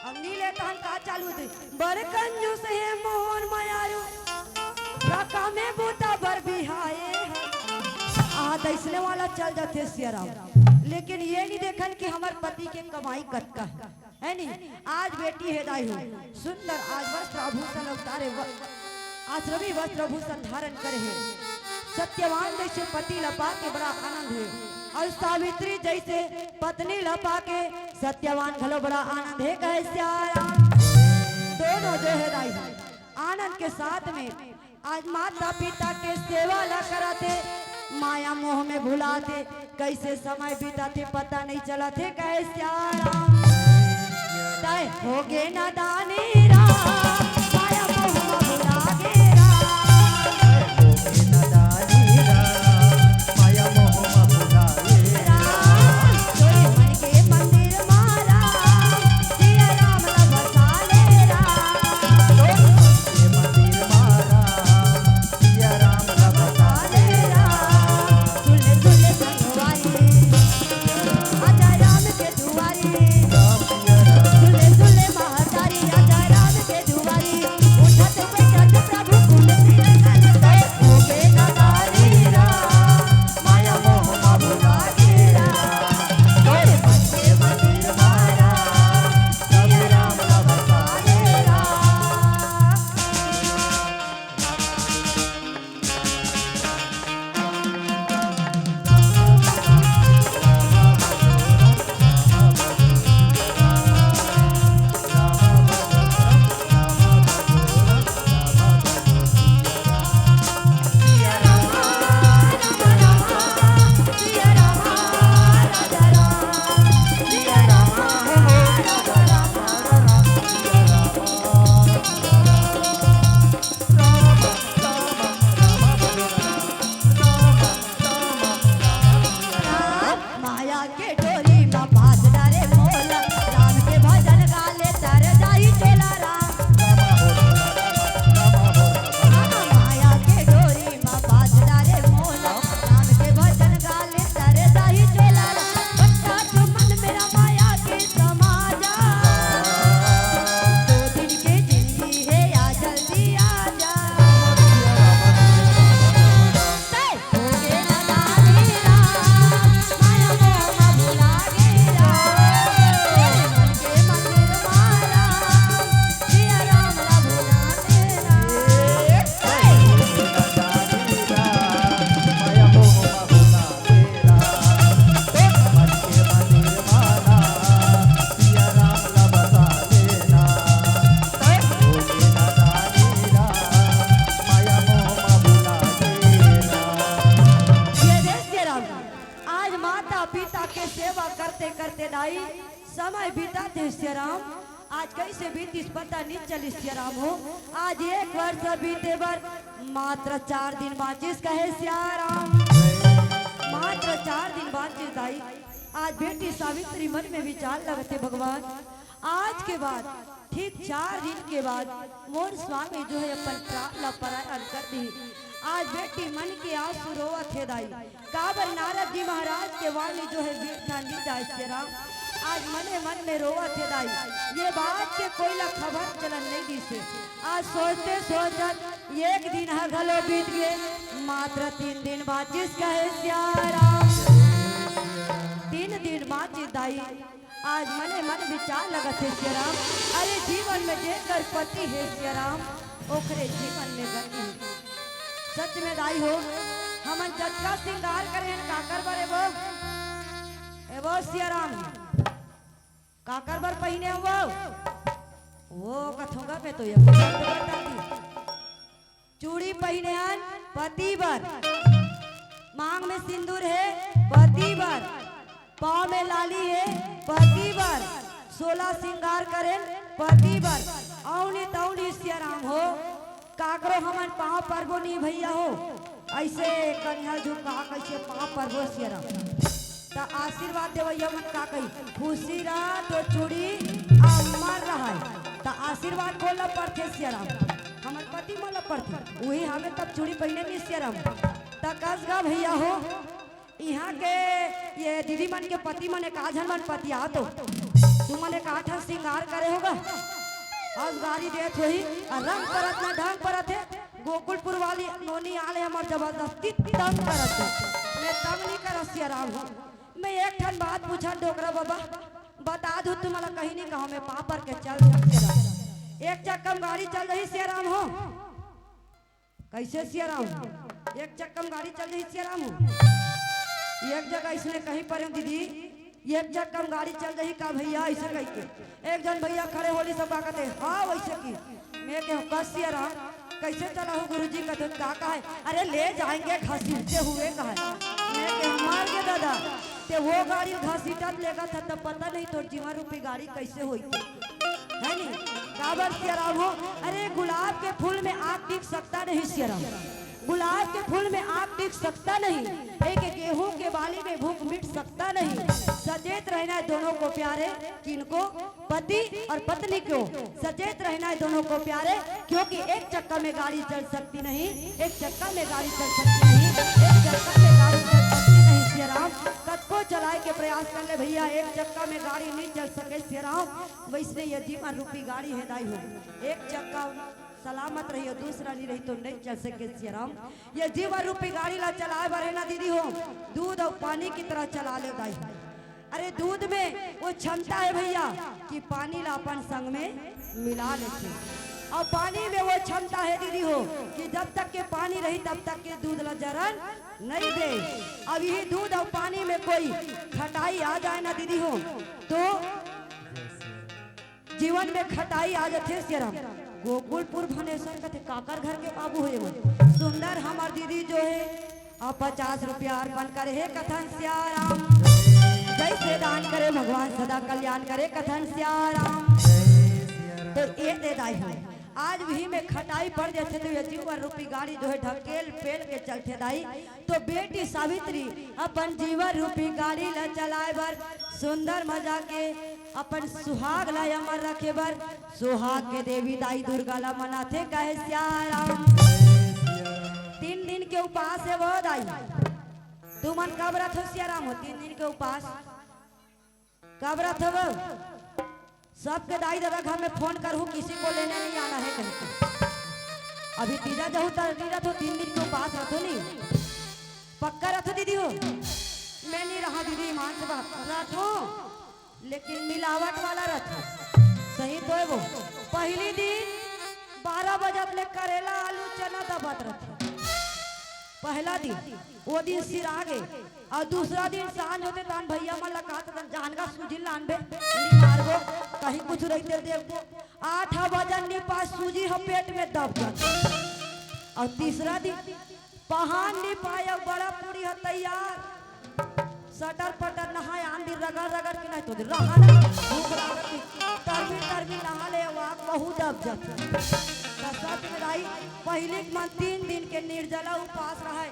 अब नी लेथन का चालू होथे, बड़ कंजूस हे मोर मयारू, रकमे बूता बर बिहाए हे। आ, त अइसने वाला चल जाथे सियाराम, लेकिन ये नी देखन कि हमर पति के कमाई कतका हे। हे नी? आज बेटी हे दाई हो, सुंदर आज वस्त्र आभूषण उतारे, व-, आश्रमी वस्त्र आभूषण धारण करे हे। सत्यवान जइसे पति ल पाके बड़ा आनंद हे, अउ सावित्री जइसे पत्नी ल पाके सत्यवान घलो बड़ा आनंद हे, कहे सियाराम। दोनों जो हे दाई हो, आनंद के साथ में आज माता पिता के सेवा ला करत हे, माया मोह में भुलात हे, कइसे समय बीतत हे पता नइ चलत हे, कहे सियाराम। तय होगे नदानी राम, माया मोह में भुला गे राम। राम, तोरे मन के मंदिर मा राम, सिया राम ला बसा ले राम। आज माता पिता के सेवा करते करते दाई समय बीतत हे सियाराम। आज कइसे बीतिस पता नइ चलिस सियाराम हो। आज एक वर्ष बीते बर मात्र चार दिन बाँचिस कहे सियाराम। मात्र चार दिन बाँचिस दाई। आज बेटी सावित्री मन में विचार लगत हे, भगवान आज के बाद ठीक चार दिन के बाद मोर स्वामी जो हे अपन प्राण ला परायण कर दिही। आज बेटी मन के आंसू रोवत हे दाई। काबर नारद जी महाराज के वाणी जो हे वीर था नी जाय सियाराम। आज मने मन में रोवत हे दाई। ये बात के कोई ला खबर चलन नइ दिसे। आज सोचते सोचत एक दिन ह घलो बीत गे। मात्र तीन दिन बाँचिस कहे सियाराम। तीन दिन बाँचिस दाई। आज मने मन विचार लगत हे सियाराम। अरे जीवन में जेकर पति हे सियाराम, ओकरे जीवन में गति हे। सच में दाई हो, हमन जतका सिंगार करे हन काकर बर ए वो, ए वो सियाराम, काकर बर पहिने हन वो? वो कथों गा मैं तो ये चूड़ी पहिने हन पति बर, मांग में सिंदूर हे पति बर, पाँव में लाली हे पति बर, सोला सिंगार करेन पति बर। अउ नी तउ नी सियाराम हो, काकरो हमन पाँव परबो नी भइया हो, अइसे कनिहा झुका कइसे पाँव परबो सियाराम। त आशीर्वाद देवइया मन का कही, खुशी रहा तो चूड़ी अमर रहा। त त आशीर्वाद कोन ला पड़थे सियाराम? हमर पति मन ला पड़थे। उही हवे तब चूड़ी पहिने में सियाराम। त कस गा भैया हो, इहाँ के ये दीदी मन के पति मन एक आध झन मन पतिया तो तुमन एक आठ ठन श्रृंगार करे होगा। अस गारी देत होही, अउ रंग परत ना ढंग परत हे। गोकुलपुर वाली नोनी आले हमर जबरदस्ती तंग करत हे। मैं तंग नहीं करत सियाराम हो। मैं एक ठन बात पूछत डोकरा बाबा, बता दूं तुमला कहीं नहीं कहूं, मैं पापर के चल सकत हे। एक चक्का में गाड़ी चल रही सियाराम हो। कैसे सियाराम? एक चक्का में गाड़ी चल रही सियाराम हो। एक जगह इसने कहीं पर दीदी, एक चक्का में गाड़ी चल रही का भैया, ऐसे कह के एक झन भैया खड़े होली सब का कहते, हाँ वैसे की। मैं कहूँ कस सियाराम, कैसे चला हो गुरुजी? कहते का कहे? अरे ले जाएंगे घसीटते हुए कहे। मैं कहूँ मार के दादा, ते वो गाड़ी घसीटत लेगा था तब पता नहीं तोर जीवन रूपी गाड़ी कैसे होई थी, है नी? काबर सियाराम हो? अरे गुलाब के फूल में आग टिक सकता नहीं सियाराम, गुलाब के फूल में आग टिक सकता नहीं, एक गेहूं के बाली में भूख मिट सकता नहीं। सचेत रहना है दोनों को प्यारे, किनको? पति और पत्नी को। सचेत रहना है दोनों को प्यारे, क्योंकि एक चक्का में गाड़ी चल सकती नहीं, एक चक्का में गाड़ी चल सकती नहीं, एक चक्का में गाड़ी चल सकती नहीं सियाराम। कतको चलाए के प्रयास कर ले भैया, एक चक्का में गाड़ी नहीं चल सके सियाराम। वैसने ये जीवन रूपी गाड़ी हे दाई हो, एक चक्का सलामत रही हो, दूसरा नहीं रही तो नहीं चल सके सियाराम। ये जीवन रूपी गाड़ी ला चलाए बर हे ना दीदी हो, दूध अउ पानी की तरह चला ले दाई। अरे दूध में वो क्षमता हे भैया कि पानी ला अपन संग में मिला लेथे, अउ पानी में वो क्षमता हे दीदी हो कि जब तक के पानी रही तब तक के दूध ला जरन नहीं दे। अब यही दूध अउ पानी में कोई खटाई आ जाए ना दीदी हो तो जीवन में खटाई आ जाथे सियाराम। गोकुलपुर भनेसन कथे काकर घर के बाबू हे वो। सुंदर हमर दीदी जो हे, अब पचास रुपया अर्पण करे हे कथन सियाराम। जैसे दान करे भगवान सदा कल्याण करे कथन सियाराम। तो ये दे दाई हो, आज भी में खटाई पड़ जाथे तो ये जीवन रूपी गाड़ी जो हे ढकेल पेल के चलथे दाई। तो बेटी सावित्री अपन जीवन रूपी गाड़ी ला चलाए बर सुंदर मजा के अपन सुहाग ला अमर रखे बर सुहाग के देवी दाई दुर्गा ला मनाथे कहे सियाराम। तीन दिन के उपास हे वो दाई। तुमन कब रथो सियाराम हो तीन दिन के उपास? कब रथो वो? सबके दाई ददा घर में फोन करहूँ, किसी को लेने नहीं आना है कहीं के। अभी तीजा जहू तर नहीं रथो, तीन दिन के उपास रथो नहीं। पक्का रथो दीदी हो? मैं नहीं रहा दीदी, ईमान से बात रथो, लेकिन मिलावट वाला रथो। सही तो हे वो। पहिली दिन बारह बजत ले करेला, आलू, चना दबत रथे। पहला दिन, वो दिन सिरा गे, अउ दूसरा दिन सांझ होथे तहान भैया मन ला कहत हन, "जानगा सूजी लानबे, नी मारबो, कहीं कुछ रहिथे देखबो।" आठ बजन नी पाए, सूजी ह पेट में दब जाथे। अउ तीसरा दिन पहान नी पाए, अउ बड़ा पूड़ी ह तैयार, सटर पटर नहाए, आन दिन रगड़ रगड़ के नहीं तो दिन रहा ना, भूख लागत हे, तरमी तरमी नहा ले, वाक महू दब जाथे। त सच में दाई, पहिली के मन तीन दिन के निर्जला उपास रहय,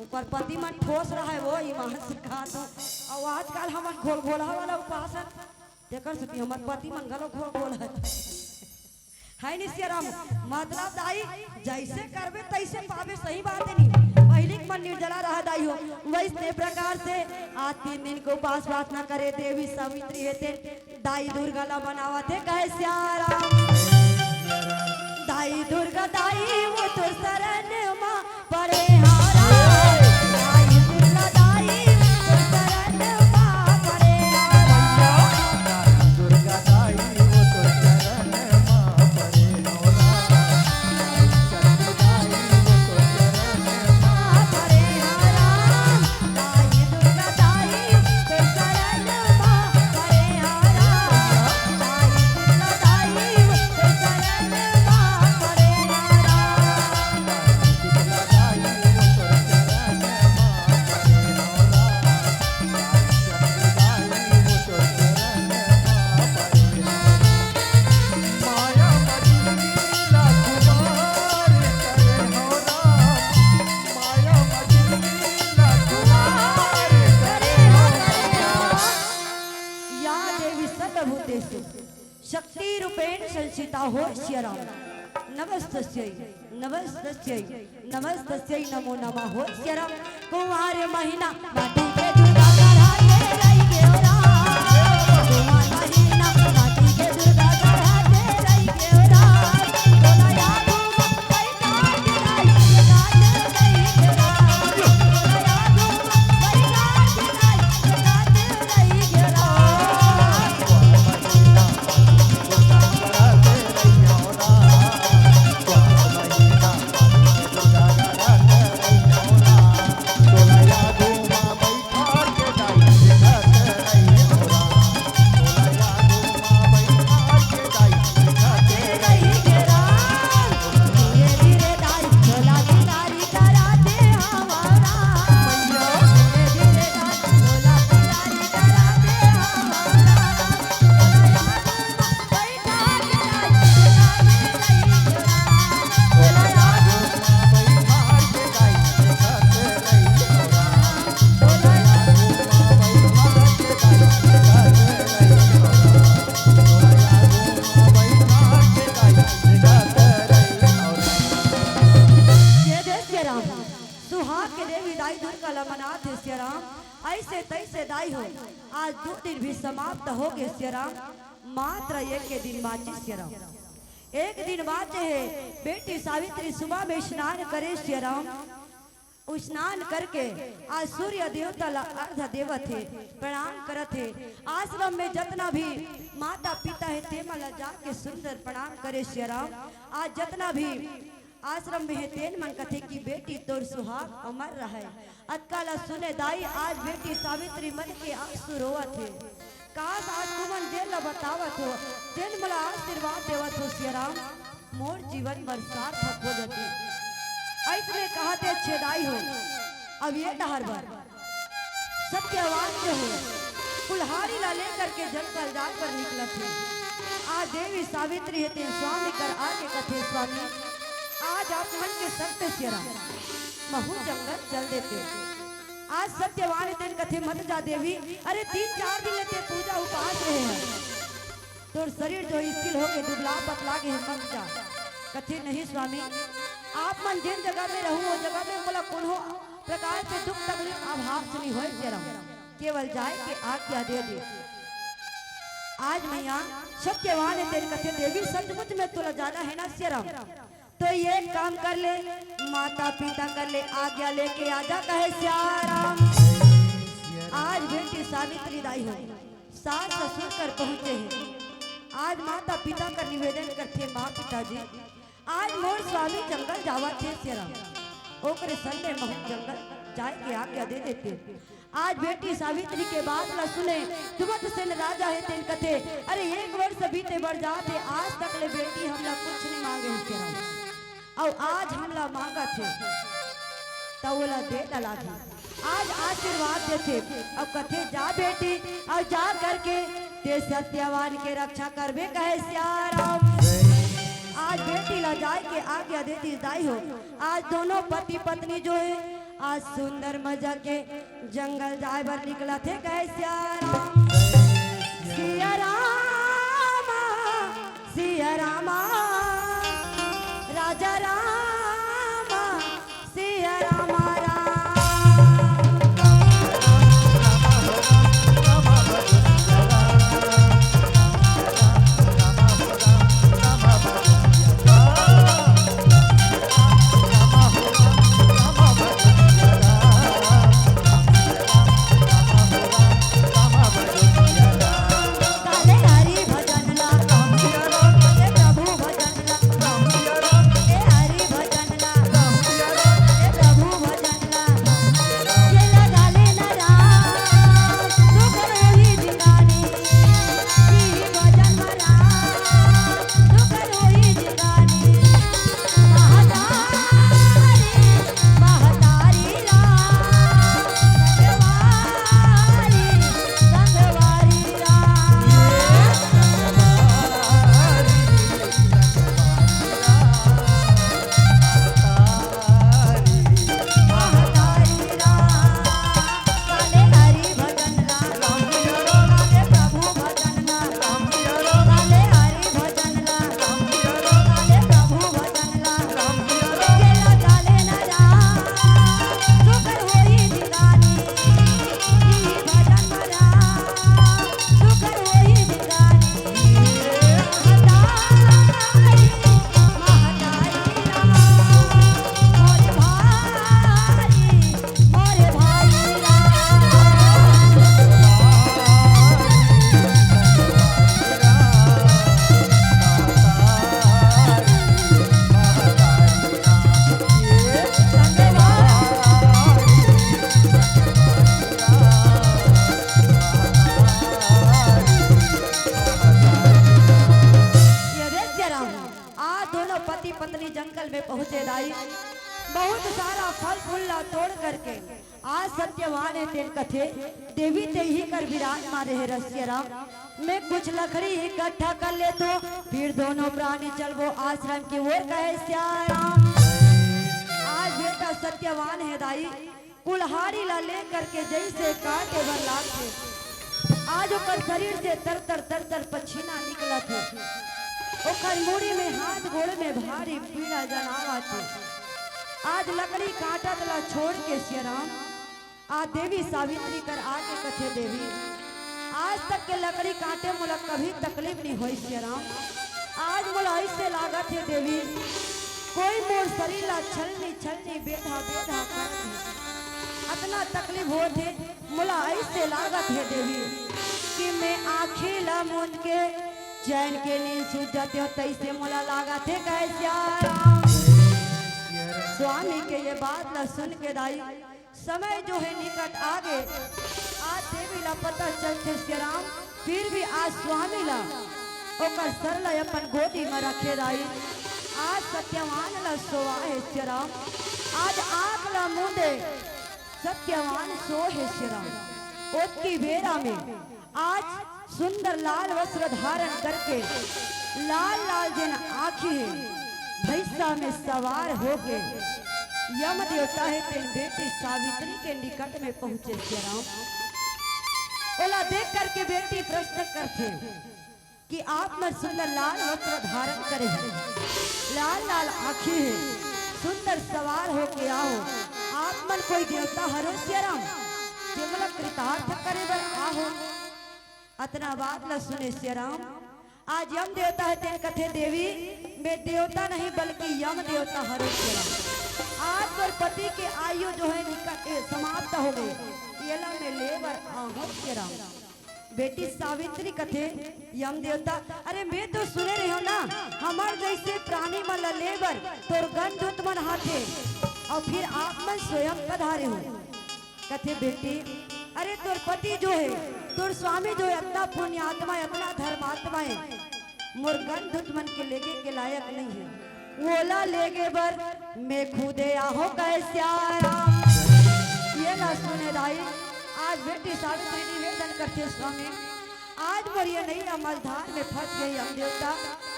ओकर पति मन ठोस रहय, वो ईमान से कहत हंव। अउ आजकल हमन घोलघोलहा वाला उपास हन, तेकर सेती हमर पति मन घलो घोलघोलहा हे। हे नी सियाराम, मतलब दाई, जैसे करबे तैसे पाबे, सही बात हे नी। पहिली के मन निर्जला रहा दाई हो, वैसने प्रकार से आज तीन दिन के उपास प्रार्थना करे देवी सावित्री हे ते दाई दुर्गा ला मनावत हे, कहे सियाराम। दाई दुर्गा दाई वो तो शरण मा पड़े हारा। दाई दुर्गा दाई वो तो शरण मा पड़े हारा। दुर्गा दाई वो तो शरण मा पड़े हारा। रूपेण संसिता हो सिया राम। नमस्तस्यै, नमस्तस्यै, नमस्तस्यै नमो नमः हो सिया राम। कुंवार महीना माटी के दुर्गा गढ़ा के रहि गे राम। कुंवार महीना माटी के दुर्गा गढ़ा के रहि गे राम। तोला याद ये दे सिया राम, सुहाग के देवी दाई दुर्गा ला मनात हे सिया राम। ऐसे तैसे दाई हो, आज दू दिन भी समाप्त हो गे सिया राम। मात्र एक के दिन बाँचे सिया राम, एक दिन बाँचे हे। बेटी सावित्री सुबह में स्नान करे सिया राम। स्नान करके आज सूर्य देवता ला अर्घ देवत हे, प्रणाम करत हे। आश्रम में जतना भी माता पिता हे, ते मन ला जाके सुंदर प्रणाम करे सिया राम। आज जतना भी आश्रम में हे, तेन मन कथे कि बेटी तोर सुहाग अमर रहय। अतका ला सुने दाई, आज बेटी सावित्री मन के आंसू रोवत हे। काश आज तुमन जेन ला बतावत हो, जेन मोला आशीर्वाद देवत हो सिया राम, मोर जीवन बर सार्थक हो जाती। अइसने कहत हे छेदाई हो। अब ये डहर बर सत्यवान जो हे, कुल्हाड़ी ला लेकर के जंगल जाए बर निकलत हे। आज देवी सावित्री हे तेन स्वामी कर आके कथे, स्वामी, आज आप मन के शर्त सिया राम, महू जंगल चल देते। आज सत्यवान हे तेन कथे, मत जा देवी, अरे तीन चार दिन ले ते पूजा उपास रहे हे, तोर शरीर जो शिथिल हो गे, दुबला पतला गे हे, मत जा। कथे, नहीं स्वामी, आप मन जेन जगह में रहू, वो जगह में मोला कोनो प्रकार के दुख तकलीफ आभास नहीं होय सिया राम, केवल जाए के आज्ञा दे दे। आज मैया सत्यवान हे तेन कथे, देवी सचमुच में तोला जाना हे ना सिया राम, तो एक काम कर ले, माता पिता कर ले आज्ञा लेके आजा कहे सिया राम। आज बेटी सावित्री दाई हो सास ससुर कर पहुंचे हे। आज माता पिता कर निवेदन करथे, माँ पिताजी, आज मोर स्वामी जंगल जावत हे सिया राम, ओकरे संग में महू जंगल जाए के आज्ञा दे देते। आज बेटी सावित्री के बात ला सुने, दुमत सेन राजा हे तेन कथे, अरे एक वर्ष बीते बर जात हे, आज तक ले बेटी हमला कुछ नहीं मांगे हे सिया राम, अउ आज हमला मांगत हे, त ओला दे डला दे। आज आशीर्वाद देथे, अउ कथे, जा बेटी, अउ जा करके ते सत्यवान के रक्षा करबे कहे सिया राम। आज बेटी ला जाए के आज्ञा दे दी दाई हो। आज दोनों पति पत्नी जो हे, आज सुंदर मजा के जंगल जाए बर निकलत हे कहे सिया राम। सिया राम, सिया राम, राजा राम, सिया राम राम। दाई, बहुत सारा फल फूल ला तोड़ करके आज सत्यवान हे तेन कथे, देवी तेही कर विराजमान रहे रसिया राम। मैं कुछ लकड़ी इकट्ठा कर लेथों, फिर दोनों प्राणी चलबो आश्रम की ओर, कहे सिया राम। आज बेटा सत्यवान हे दाई, कुल्हाड़ी ला लेकर के जैसे काटे बर लागथे, आज ओकर शरीर से तर तर तर तर पसीना निकलत हे। ओकर मुड़ी में, हाथ गोड़ में भारी पीड़ा जनावत हे। आज लकड़ी काटत ला छोड़ के सिया राम, आ देवी सावित्री कर आके कथे, देवी, आज तक के लकड़ी काटे मोला कभी तकलीफ नहीं होइस हे राम। आज मोला ऐसे लागत हे देवी, कोई मोर शरीर ला छलनी छलनी, बेधा बेधा करत हे। अतना तकलीफ होत हे, मोला ऐसे लागत हे देवी कि मैं आँखी ला मूंद के चैन के नींद सूत जाते हो, तैसे मोला लागत हे, कहे सिया राम। स्वामी के ये बात ला सुन के दाई, समय जो हे निकट आगे, आज देवी ला पता चलथे सिया राम, फिर भी आज स्वामी ला ओकर सर ला अपन गोदी में रखे दाई। आज सत्यवान ला सोवा हे सिया राम, आज आँख ला मूंदे सत्यवान सो हे सिया राम। ओतकी बेरा में आज सुंदर लाल वस्त्र धारण करके लाल लाल जेन आँखी हे, भैंसा में सवार होके यम देवता हे तेन बेटी सावित्री के निकट में पहुंचे सिया राम। ओला देख करके बेटी प्रश्न करथे कि आप मन सुंदर लाल वस्त्र धारण करे हे, लाल लाल आँखी हे, सुंदर सवार होके आहो, आप मन कोई देवता हरो सिया राम, जे मोला कृतार्थ करे बर आहो। अतना बात ला सुने सिया राम, आज यम देवता हे तेन कथे, देवी, मैं देवता नहीं बल्कि यम देवता हरो सिया राम। आज तोर पति के आयु जो हे निकट, ए, समाप्त हो गई, येला मैं ले बर आहूं सिया राम। बेटी सावित्री कथे, यम देवता, अरे मैं तो सुने रहे हो ना, हमर जैसे प्राणी मन ला ले बर तोर गंधदूत मन आथे, अउ फिर आप मन स्वयं पधारे हो। कथे, बेटी, अरे तोर पति जो हे, तोर स्वामी जो हे, अतना पुण्यात्मा हे, अतना धर्मात्मा हे, मोर गंधदूत मन के लेगे के लायक नहीं हे। ओला लेगे बर मैं खुदे आहों, कहे सिया राम। येला सुने दाई, आज बेटी सावित्री निवेदन करथे, स्वामी, आज मोर ये नैया मझधार में फंस गई, यम देवता,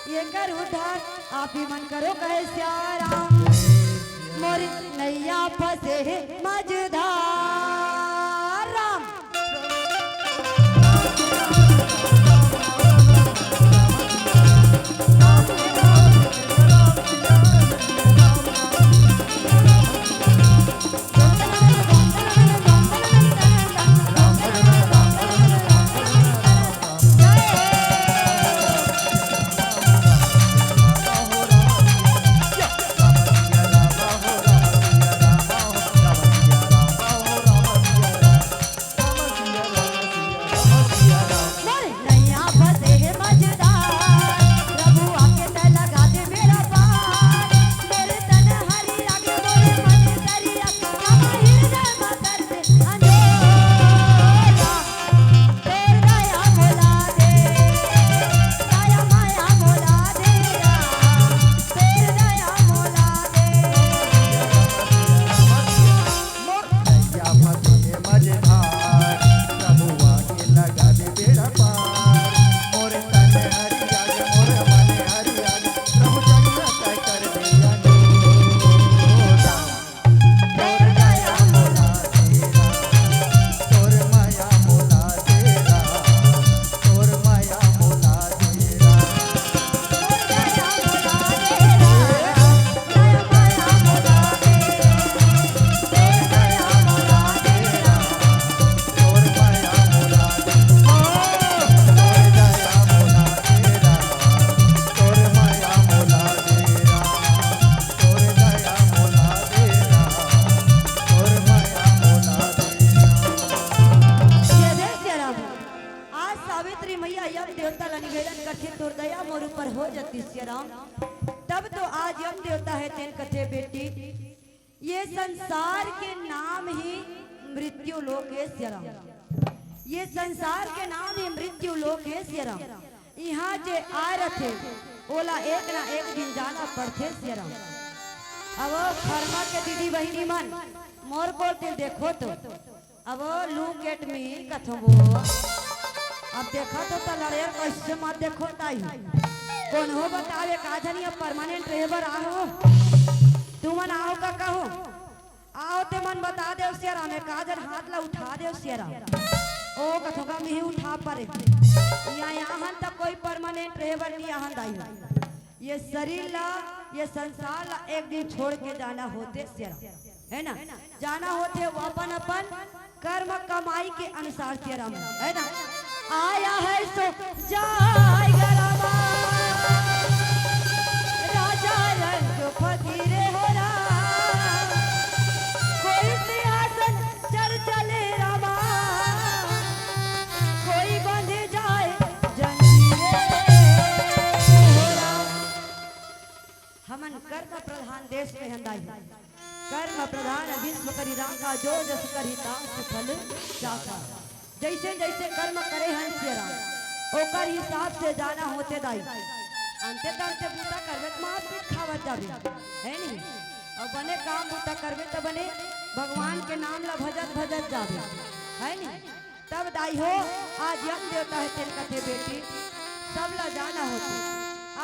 येकर उद्धार आप ही मन करो, कहे सिया राम। मोर नैया फंसे हे मझधार राम। आज सावित्री मैया यम देवता ला निवेदन करथे, तोर दया मोर ऊपर हो जाती सिया राम। तब तो आज यम देवता हे तेन कथे, बेटी, ये संसार के नाम ही मृत्यु लोक हे सिया राम। ये संसार के नाम ही मृत्यु लोक हे सिया राम। इहाँ जे आय रथे, ओला एक ना एक दिन जाना पड़थे सिया राम। अब ओ खरमा के दीदी बहिनी मन, मोर कोति देखो तो। अब ओ look at me कथों वो। अब देखा तो त लड़ेर कैसे मत देखो ताई। कोन हो बतावे का जनी अब permanent रहे बर आहो। तुमन आहो का कहो? आहो ते मन बता देव सियाराम, का जन हाथ ला उठा देव सियाराम। ओ कथों का मिही उठा परे। यहाँ, यहाँ त कोई permanent रहे बर नहीं यहाँ दाई। ये शरीर ला, ये संसार ला एक दिन छोड़ के जाना होथे सियाराम, है ना? जाना होथे वो अपन अपन कर्म कमाई के अनुसार सियाराम, है ना? आया है सो जाएगा रामा, राजा रंग फकीरे हो राम, कोई सिंहासन चढ़ चले रामा, कोई बंध जाए जंजीरे हो राम। हमन कर्म प्रधान देश में हन दाई। कर्म प्रधान विश्व करी राखा, जो जस करी तास फल चाखा। जैसे जैसे कर्म करे हन सियाराम, ओकर हिसाब से जाना होथे दाई। अंते तंते बूता करबे त मार पीट खावत जाबे, है नहीं? अउ बने काम बूता करबे त बने भगवान के नाम ला भजत भजत जाबे, है नहीं? तब दाई हो, आज यम देवता हे तेन कथे बेटी, सब ला जाना होथे।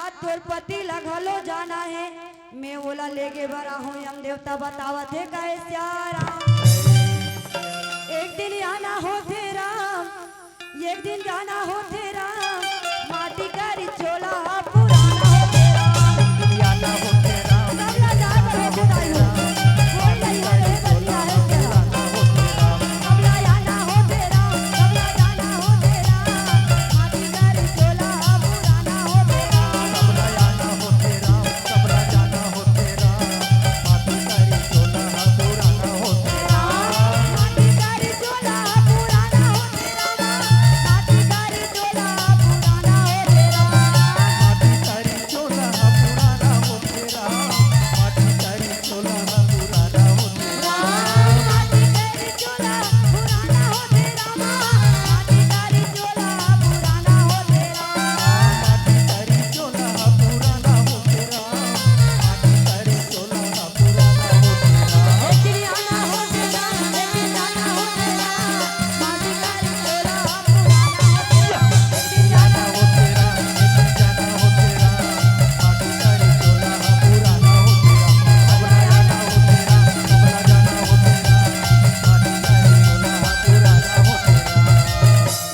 आज तोर पति ला घलो जाना हे, मैं ओला लेगे बर आहूं, यम देवता बतावत हे कहे सियाराम। एक दिन आना होथे राम, एक दिन जाना होथे राम, माटी करी चोला पुराना होथे राम। सबला जाए बर होथे दाई हो। कोई नहीं है, नहीं बची है तेरा। सबला जाना होथे राम, सबला जाना होथे राम, माटी करी चोला पुराना होथे राम।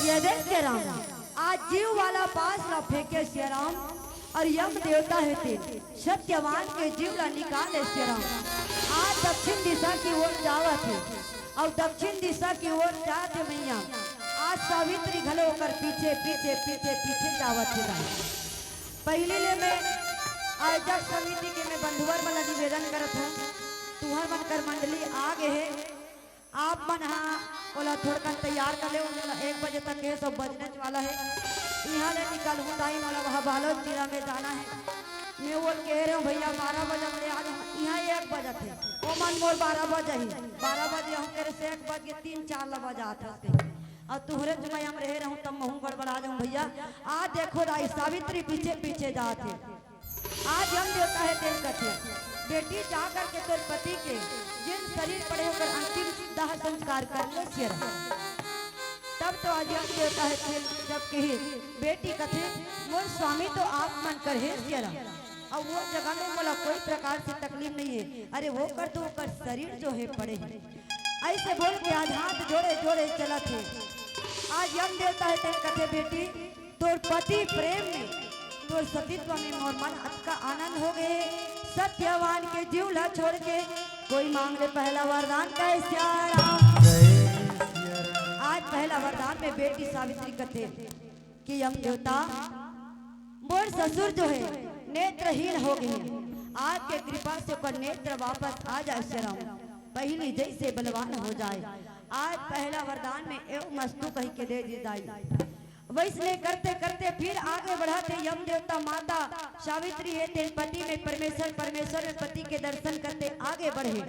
ये देख के राम, आज जीव वाला पास ला फेंके सियाराम, अउ यम देवता हे ते सत्यवान के जीव ला निकाले सियाराम। आज दक्षिण दिशा की ओर जावत हे, अउ दक्षिण दिशा की ओर जात हे मैया। आज सावित्री घलो ओकर पीछे, पीछे, पीछे, पीछे जावत हे दाई। पहिली ले मैं आयोजक समिति के मैं बंधुवर मन ला निवेदन करत हूँ, तुहर मन कर मंडली आ गे हे, आप मन हा ओला थोड़कन तैयार कर ले, ओला एक बजे तक हे, सब बजने वाला हे। इहाँ ले निकलहूँ दाई, मोला वहाँ बालोद जिला में जाना हे। मैं ओला कहे रहेंव, "भैया, बारह बजे हमरे आ जाहूँ।" इहाँ एक बजत हे, ओमन मोर बारह बजे ही, बारह बजे हम करे से एक बज के तीन चार ला बजात हस कहिके। अउ तुहरे जुमय हम रहे रहूँ, तब महूँ गड़बड़ा जाहूँ भैया। आ देखो दाई, सावित्री पीछे पीछे जात हे। आज यम देवता हे तेन कथे, "बेटी, जा करके तोर पति के जेन शरीर पड़े ओकर अंतिम दाह संस्कार कर ले सियाराम।" तब तो आज यम देवता हे तेन जब कही, "बेटी," कथे, "मोर स्वामी तो आप मन कर हे सियाराम, अउ वो जगह में मोला कोई प्रकार से तकलीफ नहीं हे। अरे वो कर तो ओकर शरीर जो हे पड़े हे।" ऐसे बोल के आज हाथ जोड़े जोड़े चलत हे। आज यम देवता हे तेन कथे, "बेटी, तोर पति प्रेम में, तोर सतीत्व में मोर मन अतका आनंद हो गे हे। सत्यवान के जीव ला छोड़ के कोई मांग ले पहला वरदान कहे सियाराम।" आज पहला वरदान में बेटी सावित्री कथे कि यम देवता, मोर ससुर जो हे नेत्रहीन हो गे हे, आपके कृपा से ओकर नेत्र वापस आ जाए सियाराम, पहिली जैसे बलवान हो जाए। आज पहला वरदान में एवमस्तु कहिके दे दे दाई। वैसने करते करते फिर आगे बढ़त हे यम देवता, माता सावित्री हे तेन पति में परमेश्वर, परमेश्वर में पति के दर्शन करते आगे बढ़े।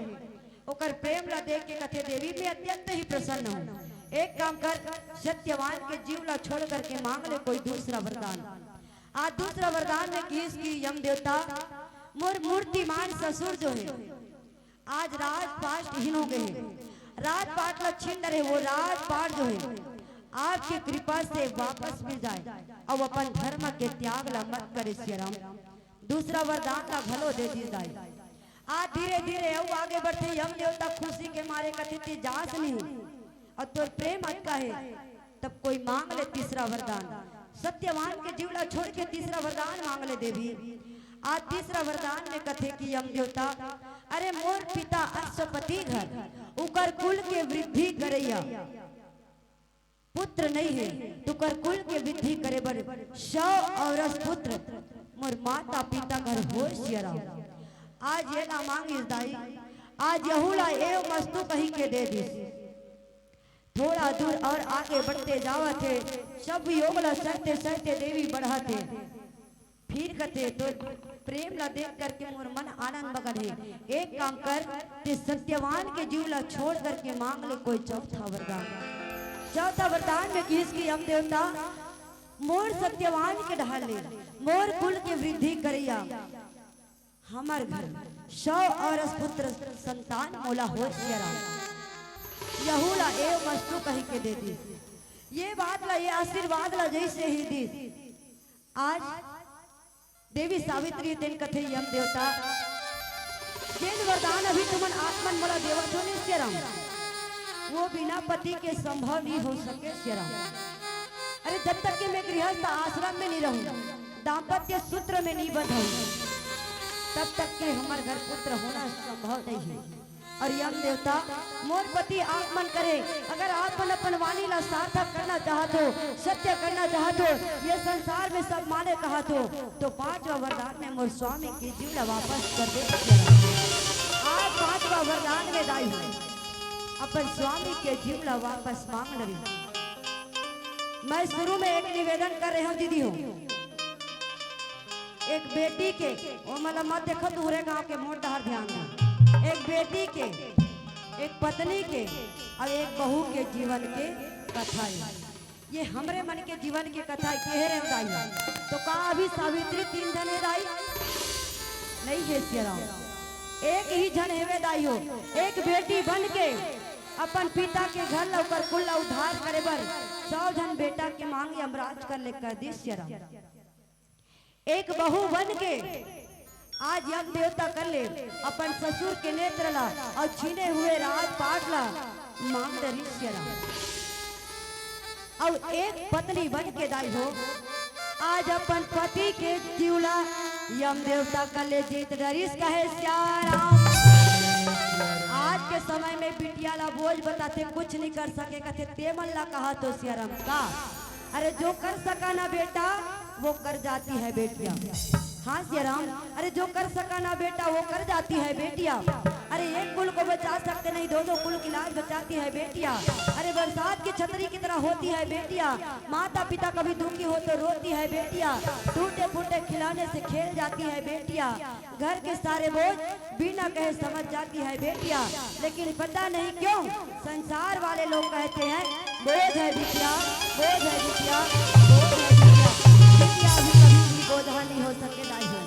ओकर प्रेम ला देख के कथे, "देवी, मैं अत्यंत ही प्रसन्न हूँ, एक काम कर, सत्यवान के जीव ला छोड़ करके मांग ले कोई दूसरा वरदान।" आज दूसरा वरदान में किहिस कि यम देवता, मोर मूर्तिमान ससुर जो हे, आज राजपाट हीन हो गए हे, राजपाट ला छीन डरे, वो राजपाट जो हे, आपके कृपा से वापस मिल जाए, अउ अपन धर्म के त्याग ला मत करे सियाराम। दूसरा वरदान ला घलो दे दिस दाई। आज धीरे धीरे अउ आगे बढ़थे, यम देवता खुशी के मारे कथे, "ते जास नहीं, अउ तोर प्रेम अतका हे, तब कोई मांग ले तीसरा वरदान।" सत्यवान के जीव ला छोड़ के तीसरा वरदान मांग ले देवी। आज तीसरा वरदान में कथे कि यम देवता, अरे मोर पिता अश्वपति घर, उकर कुल के वृद्धि करैया पुत्र नहीं हे, तुकर कुल के वृद्धि करे बर सौ औरस पुत्र मोर माता पिता घर होय सियाराम। आज ये ला मांगिस दाई, आज यहू ला एव मस्तु कही के दे दिस। थोड़ा दूर और आगे बढ़ते जावत हे, सब योग ला सरते सरते देवी बढ़त हे। फिर कथे, "तोर प्रेम ला देख करके मोर मन आनंद मगन हे। एक काम कर, ते सत्यवान के जीव ला छोड़ करके मांग ले कोई चौथा वरदान।" चौथा वरदान में किहिस कि यम देवता, "मोर सत्यवान के ढाल ले, मोर कुल के वृद्धि करैया, हमर घर सौ औरस पुत्र संतान मोला होय सियाराम, यहू ला एव मस्तु कही के दे दिस।" ये बात ला, ये आशीर्वाद ला जैसे ही दिस, आज देवी सावित्री तेन कथे, "यम देवता, जेन वरदान अभी तुमन आप मन मोला देवत हो ने सियाराम, वो बिना पति के संभव नहीं हो सके सियाराम। अरे जब तक के मैं गृहस्थ आश्रम में नहीं रहूं, दाम्पत्य सूत्र में नहीं बंधूं, तब तक के हमर घर पुत्र होना संभव नहीं है।" और यम देवता, मोर पति आप मन करे, अगर आप मन अपन वाणी ला सार्थक करना चाहत हो, सत्य करना चाहत हो, ये संसार में सब माने कहत हो, तो पांचवा वरदान में मोर स्वामी के जीव ला वापस कर दे। आज पांचवा वरदान में दाई हो, अपन स्वामी के जीव ला वापस मांग डरी। मैं शुरू में एक निवेदन कर रहे हूँ दीदी हो, एक बेटी के, ओ मतलब मत देखो, दूसरे गांव के, मोर डहर ध्यान दे। एक बेटी के, एक पत्नी के और एक बहू के जीवन के कथा है। ये हमरे मन के जीवन के कथा है। केहे रे दाई? तो का अभी सावित्री तीन झन हे दाई? नहीं हे सियाराम, एक ही झन हेवे दाई हो। एक बेटी बन के अपन पिता के घर ला, ओकर कुल ला उद्धार करे बर सौ झन बेटा के मांग यमराज कर ले कर दिस सियाराम। एक बहू बन के आज यम देवता कर ले अपन ससुर के नेत्र ला और छीने हुए राजपाट ला मांग डरिस सियाराम। और एक पत्नी बन के दाई हो, आज अपन पति के जीव ला यम देवता कर ले जीत डरिस, कहे सियाराम। आज के समय में बिटिया ला बोझ बताथे, कुछ नहीं कर सके, कथे ते मन ला कहा तो सियाराम का। अरे जो कर सका ना बेटा, वो कर जाती है बेटियां। हाँ सियाराम, अरे जो कर सका ना बेटा, वो कर जाती है बेटियां। अरे एक कुल को बचा सकते नहीं, दो दो कुल की लाज बचाती है बेटियां। अरे बरसात की छतरी की तरह होती है बेटियां। माता पिता कभी दुखी हो तो रोती है बेटियां। टूटे फूटे खिलौने से खेल जाती है बेटियां। घर के सारे बोझ बिना कहे समझ जाती है बेटियां, लेकिन पता नहीं क्यों संसार वाले लोग कहते हैं, "बोझ है बिटिया, बोझ है बिटिया, बोझ है बिटिया।" बिटिया भी कभी भी बोझा नहीं हो सके दाई हो।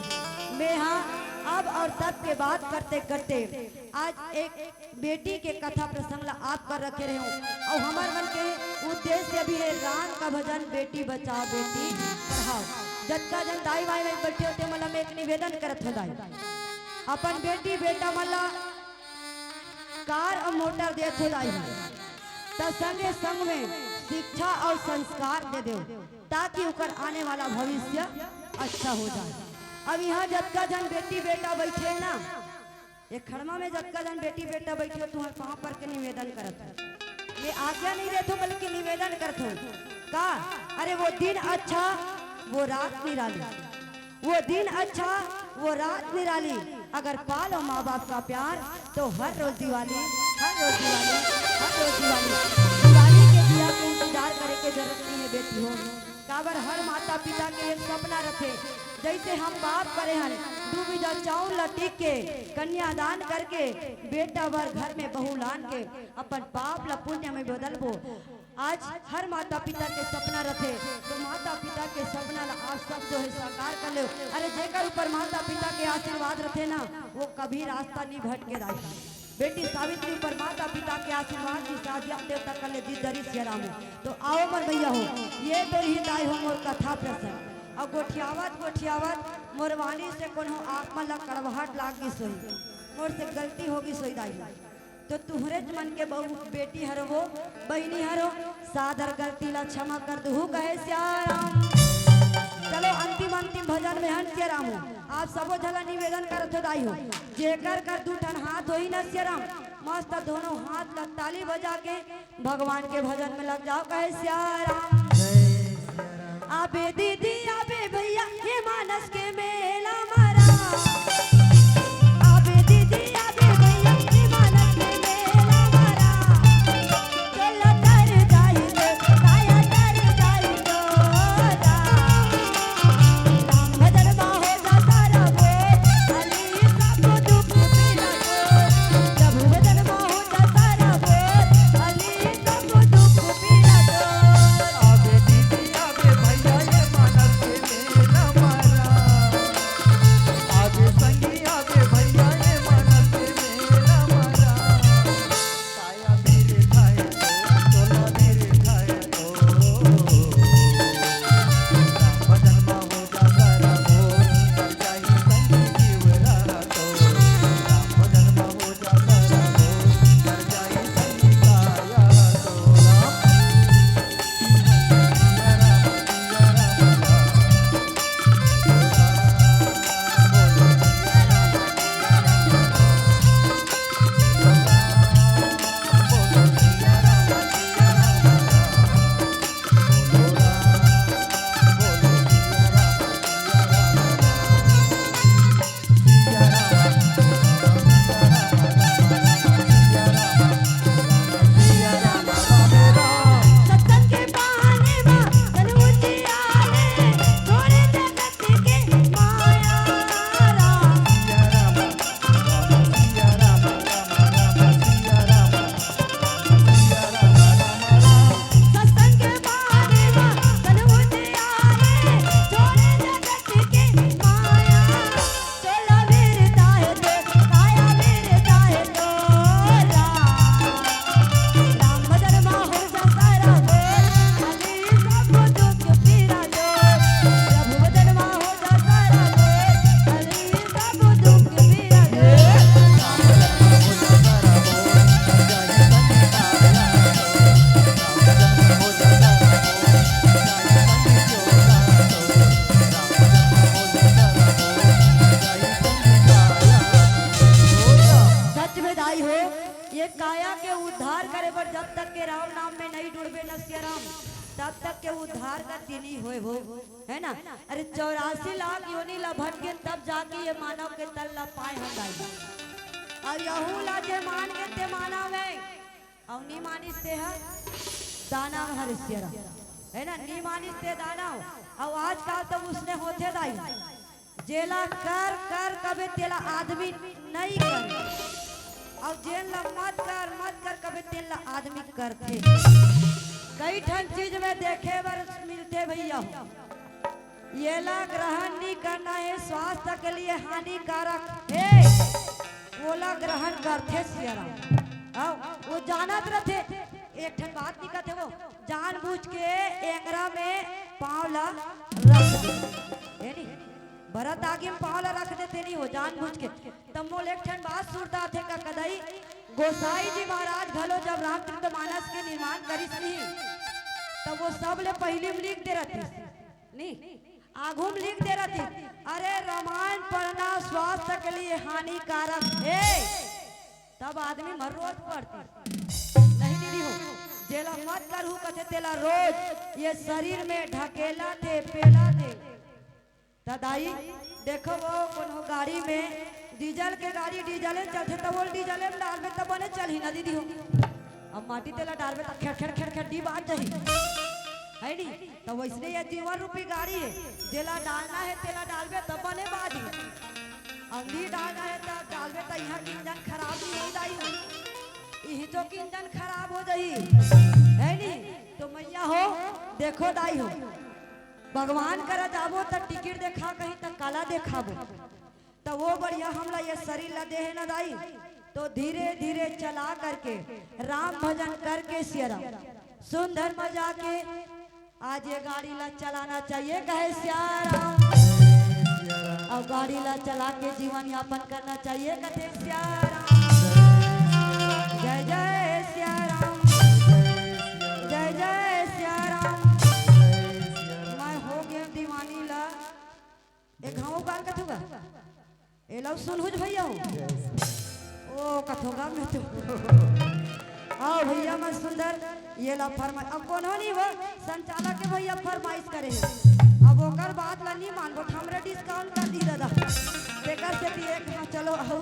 मैं हाँ, अब और तब के बात करते करते आज एक बेटी के कथा प्रसंग ला आप कर रखे रहे हूँ। और हमार मन के उद्देश्य भी है राम का भजन, बेटी बचाओ, बेटी पढ़ाओ। जतका जन दाई माई में बैठे होते, मतलब मैं एक निवेदन करत हूँ दाई, अपन बेटी बेटा मन ला कार और मोटर देत हो दाई, त संगे संग में शिक्षा और संस्कार दे दो, ताकि ओकर आने वाला भविष्य अच्छा हो जाए। अब यहाँ जतका जन बेटी बेटा बैठे ना, ये खड़मा में जतका जन बेटी बेटा बैठे हो, तुम्हारे पाँव पर के निवेदन करत हो, ये आज्ञा नहीं देत हो, बल्कि निवेदन करत हो का? अरे वो दिन अच्छा, वो रात निराली। वो दिन अच्छा, वो रात निराली। अगर पालो माँ बाप का प्यार, तो हर रोज दिवाली, हर रोज दिवाली, हर रोज दिवाली। दिवाली के दिया के इंतजार करे के जरूरत नहीं है बेटी हो। काबर हर माता पिता के एक सपना रथे, जैसे हम बाप करे हन, दू बीघा चाउर ला टीक के, कन्यादान करके, बेटा बर घर में बहू लान के, अपन पाप ला पुण्य में बदलबो। आज हर माता पिता के सपना रथे, तो माता पिता के सपना ला आप सब जो है साकार कर लेव। अरे जेकर ऊपर माता पिता के आशीर्वाद रथे ना, वो कभी रास्ता नहीं भटके दाई। बेटी सावित्री ऊपर माता पिता के आशीर्वाद की साजिया देवता कर ले दी दरी सिया राम हो। तो आओ मोर भैया हो, ये तो ही दाई हो मोर कथा प्रसंग। और गोठियावत गोठियावत मोर वाणी से कोनो आप मन ला कड़वाहट लाग गिस होही, मोर से गलती हो गिस होही दाई। तो तुहरेच मन के बहू बेटी हरो वो, बहिनी हरो, सादर गलती ला क्षमा कर दुहू कहे सिया राम। चलो अंतिम अंतिम भजन में हन सिया राम हो। आप सबो झला निवेदन करत हो दाई हो, जेकर कर दू ठन हाथ होही न सिया राम, मस्त दोनों हाथ ला ताली बजा के भगवान के भजन में लग जाओ कहे सिया राम। आबे दीदी आबे भैया ये मानस के मेला मरा। आबे दीदी आबे भैया ये मानस के मेला मरा। चला तर जाई तो, काया तर जाई तो रा। राम भजन मा हो जा सारा बोल, हली सब दुख पीरा डोल। प्रभु भजन मा हो जा सारा बोल, हली सब दुख पीरा डोल। आबे दीदी, आबे भैया, ये मानस के मेला मरा। आबे संगी, आबे भैया, ये मानस के मेला मरा। काया मेरे खाए तो, तोला मेरे खाए तो। राम भजन मा हो जा सारा बोल, कर जाई संगी जीव रहा तो। राम भजन मा हो सच में दाई हो, ये काया के उद्धार करे बर जब तक के राम नाम में नहीं डुबे न सिया राम, तब तक के उद्धार का दिन ही होए हो, है ना? अरे चौरासी लाख योनि ला भटके तब जाके ये मानव के तन ला पाए हम दाई। और यहू ला जे मान के ते मानव है, अउ नी मानिस ते ह दानव हरे सिया राम, है ना? नी मानिस ते दानव। अउ आजकल तो उसने होथे दाई, जेला कर कर कबे तेला आदमी नहीं करे, अउ जेन ला मत कर मत कर कबे तेन ला आदमी करथे। कई ठन चीज में देखे बर मिलथे भैया हो। येला ग्रहण नी करना हे, स्वास्थ्य के लिए हानिकारक हे। ओला ग्रहण करथे सिया राम। हव, वो जानत रथे। एक ठन बात नी कथे वो, जानबूझ के एंगरा में पाँव ला रख दे। हे नी? भरत आगी में पाँव ला रख देथे नी वो, जानबूझ के। तब मोला एक ठन बात सुरत आथे कका दाई, गोसाई जी महाराज घलो जब रामचरितमानस के निर्माण करिस नी, तब वो सब ले पहिली में लिख दे रहिस। नी, आघू में लिख दे रहिस, "अरे रामायण पढ़ना स्वास्थ्य के लिए हानिकारक हे।" तब आदमी मन रोज पढ़तिस। नहीं दीदी हो, जेला मत करहू कथे तेला रोज ये शरीर में ढकेलथे, पेलथे। त दाई, देखो वो कोनो गाड़ी में डीजल के गाड़ी डीजले चलथे, त वो डीजले में डालबे त बने चलही ना दीदी हो। अब माटी तेला डालबे त खेड़ खेड़ खेड़ खेड़ डी बाज जाही, है नी? त वैसने ये जीवन रूपी गाड़ी हे, जेला डालना हे तेला डालबे त बने बाजही। अंगली डालना हे त डालबे त इहाँ के इंजन खराब नी होही दाई हो, इही तो के इंजन खराब हो जाही, है नी? देखो दाई हो, भगवान करा जाबो त टिकट देखा कही त काला देखाबो। त वो बढ़िया हमला ये शरीर ला दे हे ना दाई, तो धीरे धीरे चला करके राम भजन करके सियाराम सुंदर मजा के आज ये गाड़ी ला चलाना चाहिए, कहे सियाराम। और गाड़ी ला चला के जीवन यापन करना चाहिए, कथे सियाराम। जय जय सियाराम, जय जय सियाराम। मैं हो गया दीवानी ला। एक घाव बार कथू गा, एला सुनहुज भैया हो। ओ कथो गा मैं तो। आओ भैया मन सुंदर, ये ला फरमाइश। अब कोनो नहीं हो, संचालक के भैया फरमाइश करे हे। अब ओकर बात ला नहीं मानबो, हमरे डिस्काउंट कर दी दादा। तेकर से भी एक, हाँ, चलो आओ,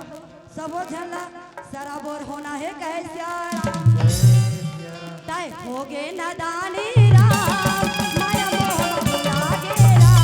सबो झन ला सराबोर होना हे, कहे सियाराम। तय हो गे नदानी राम, माया मोह भुला गे राम।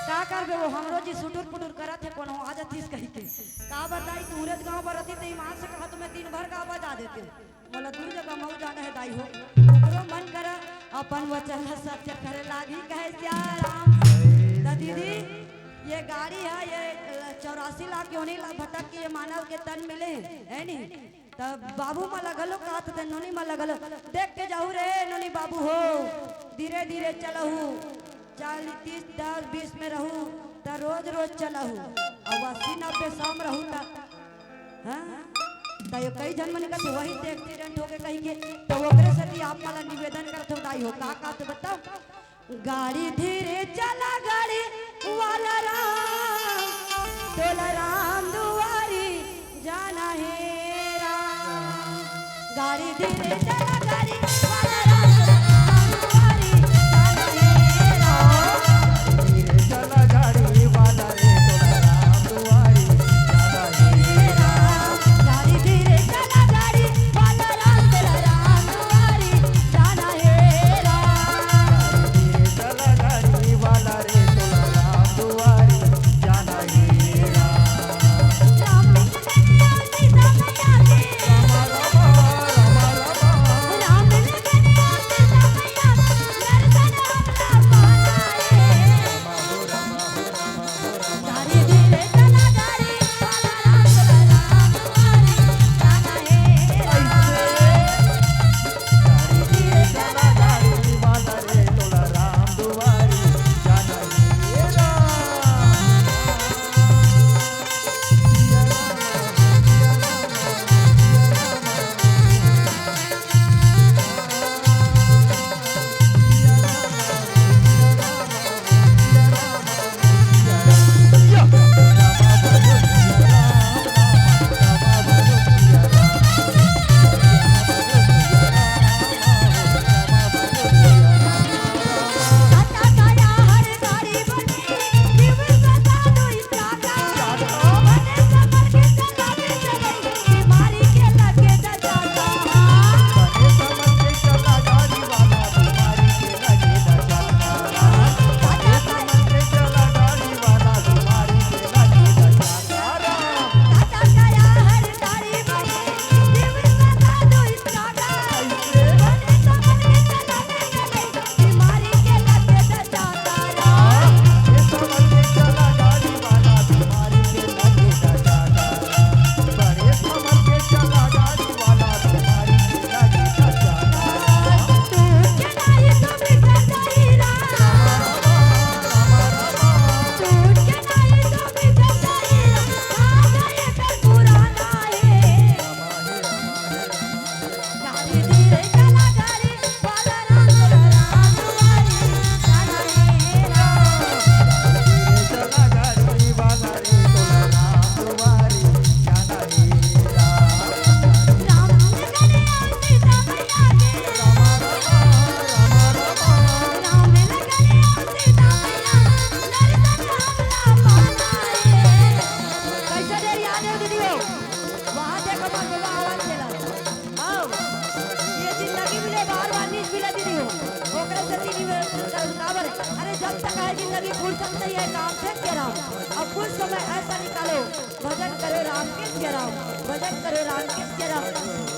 का करबे, वो हमरो जी सुटुर पुटुर करत हे, कोनो आ जातिस कहि के। का बताई, तू उरेज गाँव बर रहिते त ईमान से कहा, तुम्हें दिन भर का बजा देते। मोला दूर जगह मऊ जाना हे दाई हो। ओकरो मन करा अपन वचन ला सत्य करे लागी, कहे सियाराम। त दीदी, ये गाड़ी हे, ये चौरासी लाख योनि ला भटक के ये मानव के तन मिले हे, हे नी? त बाबू मन ला घलो कहत हे, नोनी मन ला घलो, देख के जाहू रे नोनी बाबू हो, धीरे धीरे चलहू, चालीस, तीस, दस, बीस में रहू, त रोज रोज चलहू, अउ अस्सी, नब्बे, सौ में रहू, त, हाँ? त ये कई झन मन कहत हे, वही से एक्सीडेंट हो गे कहि के, त ओकरे सेती आप मन ला निवेदन करत हो दाई हो, का कहत हे बताओ? गाड़ी धीरे चला गाड़ी वाला राम, तोला राम दुआरी जाना हे राम। गाड़ी धीरे चला गाड़ी वाला राम, तोला राम दुआरी जाना हे राम। काबर? अरे, जब तक है जिंदगी, फुर्सत नहीं है काम से, सिया राम। अब कुछ समय ऐसा निकालो, भजन करो राम के, सिया राम, भजन करो राम के, सिया राम।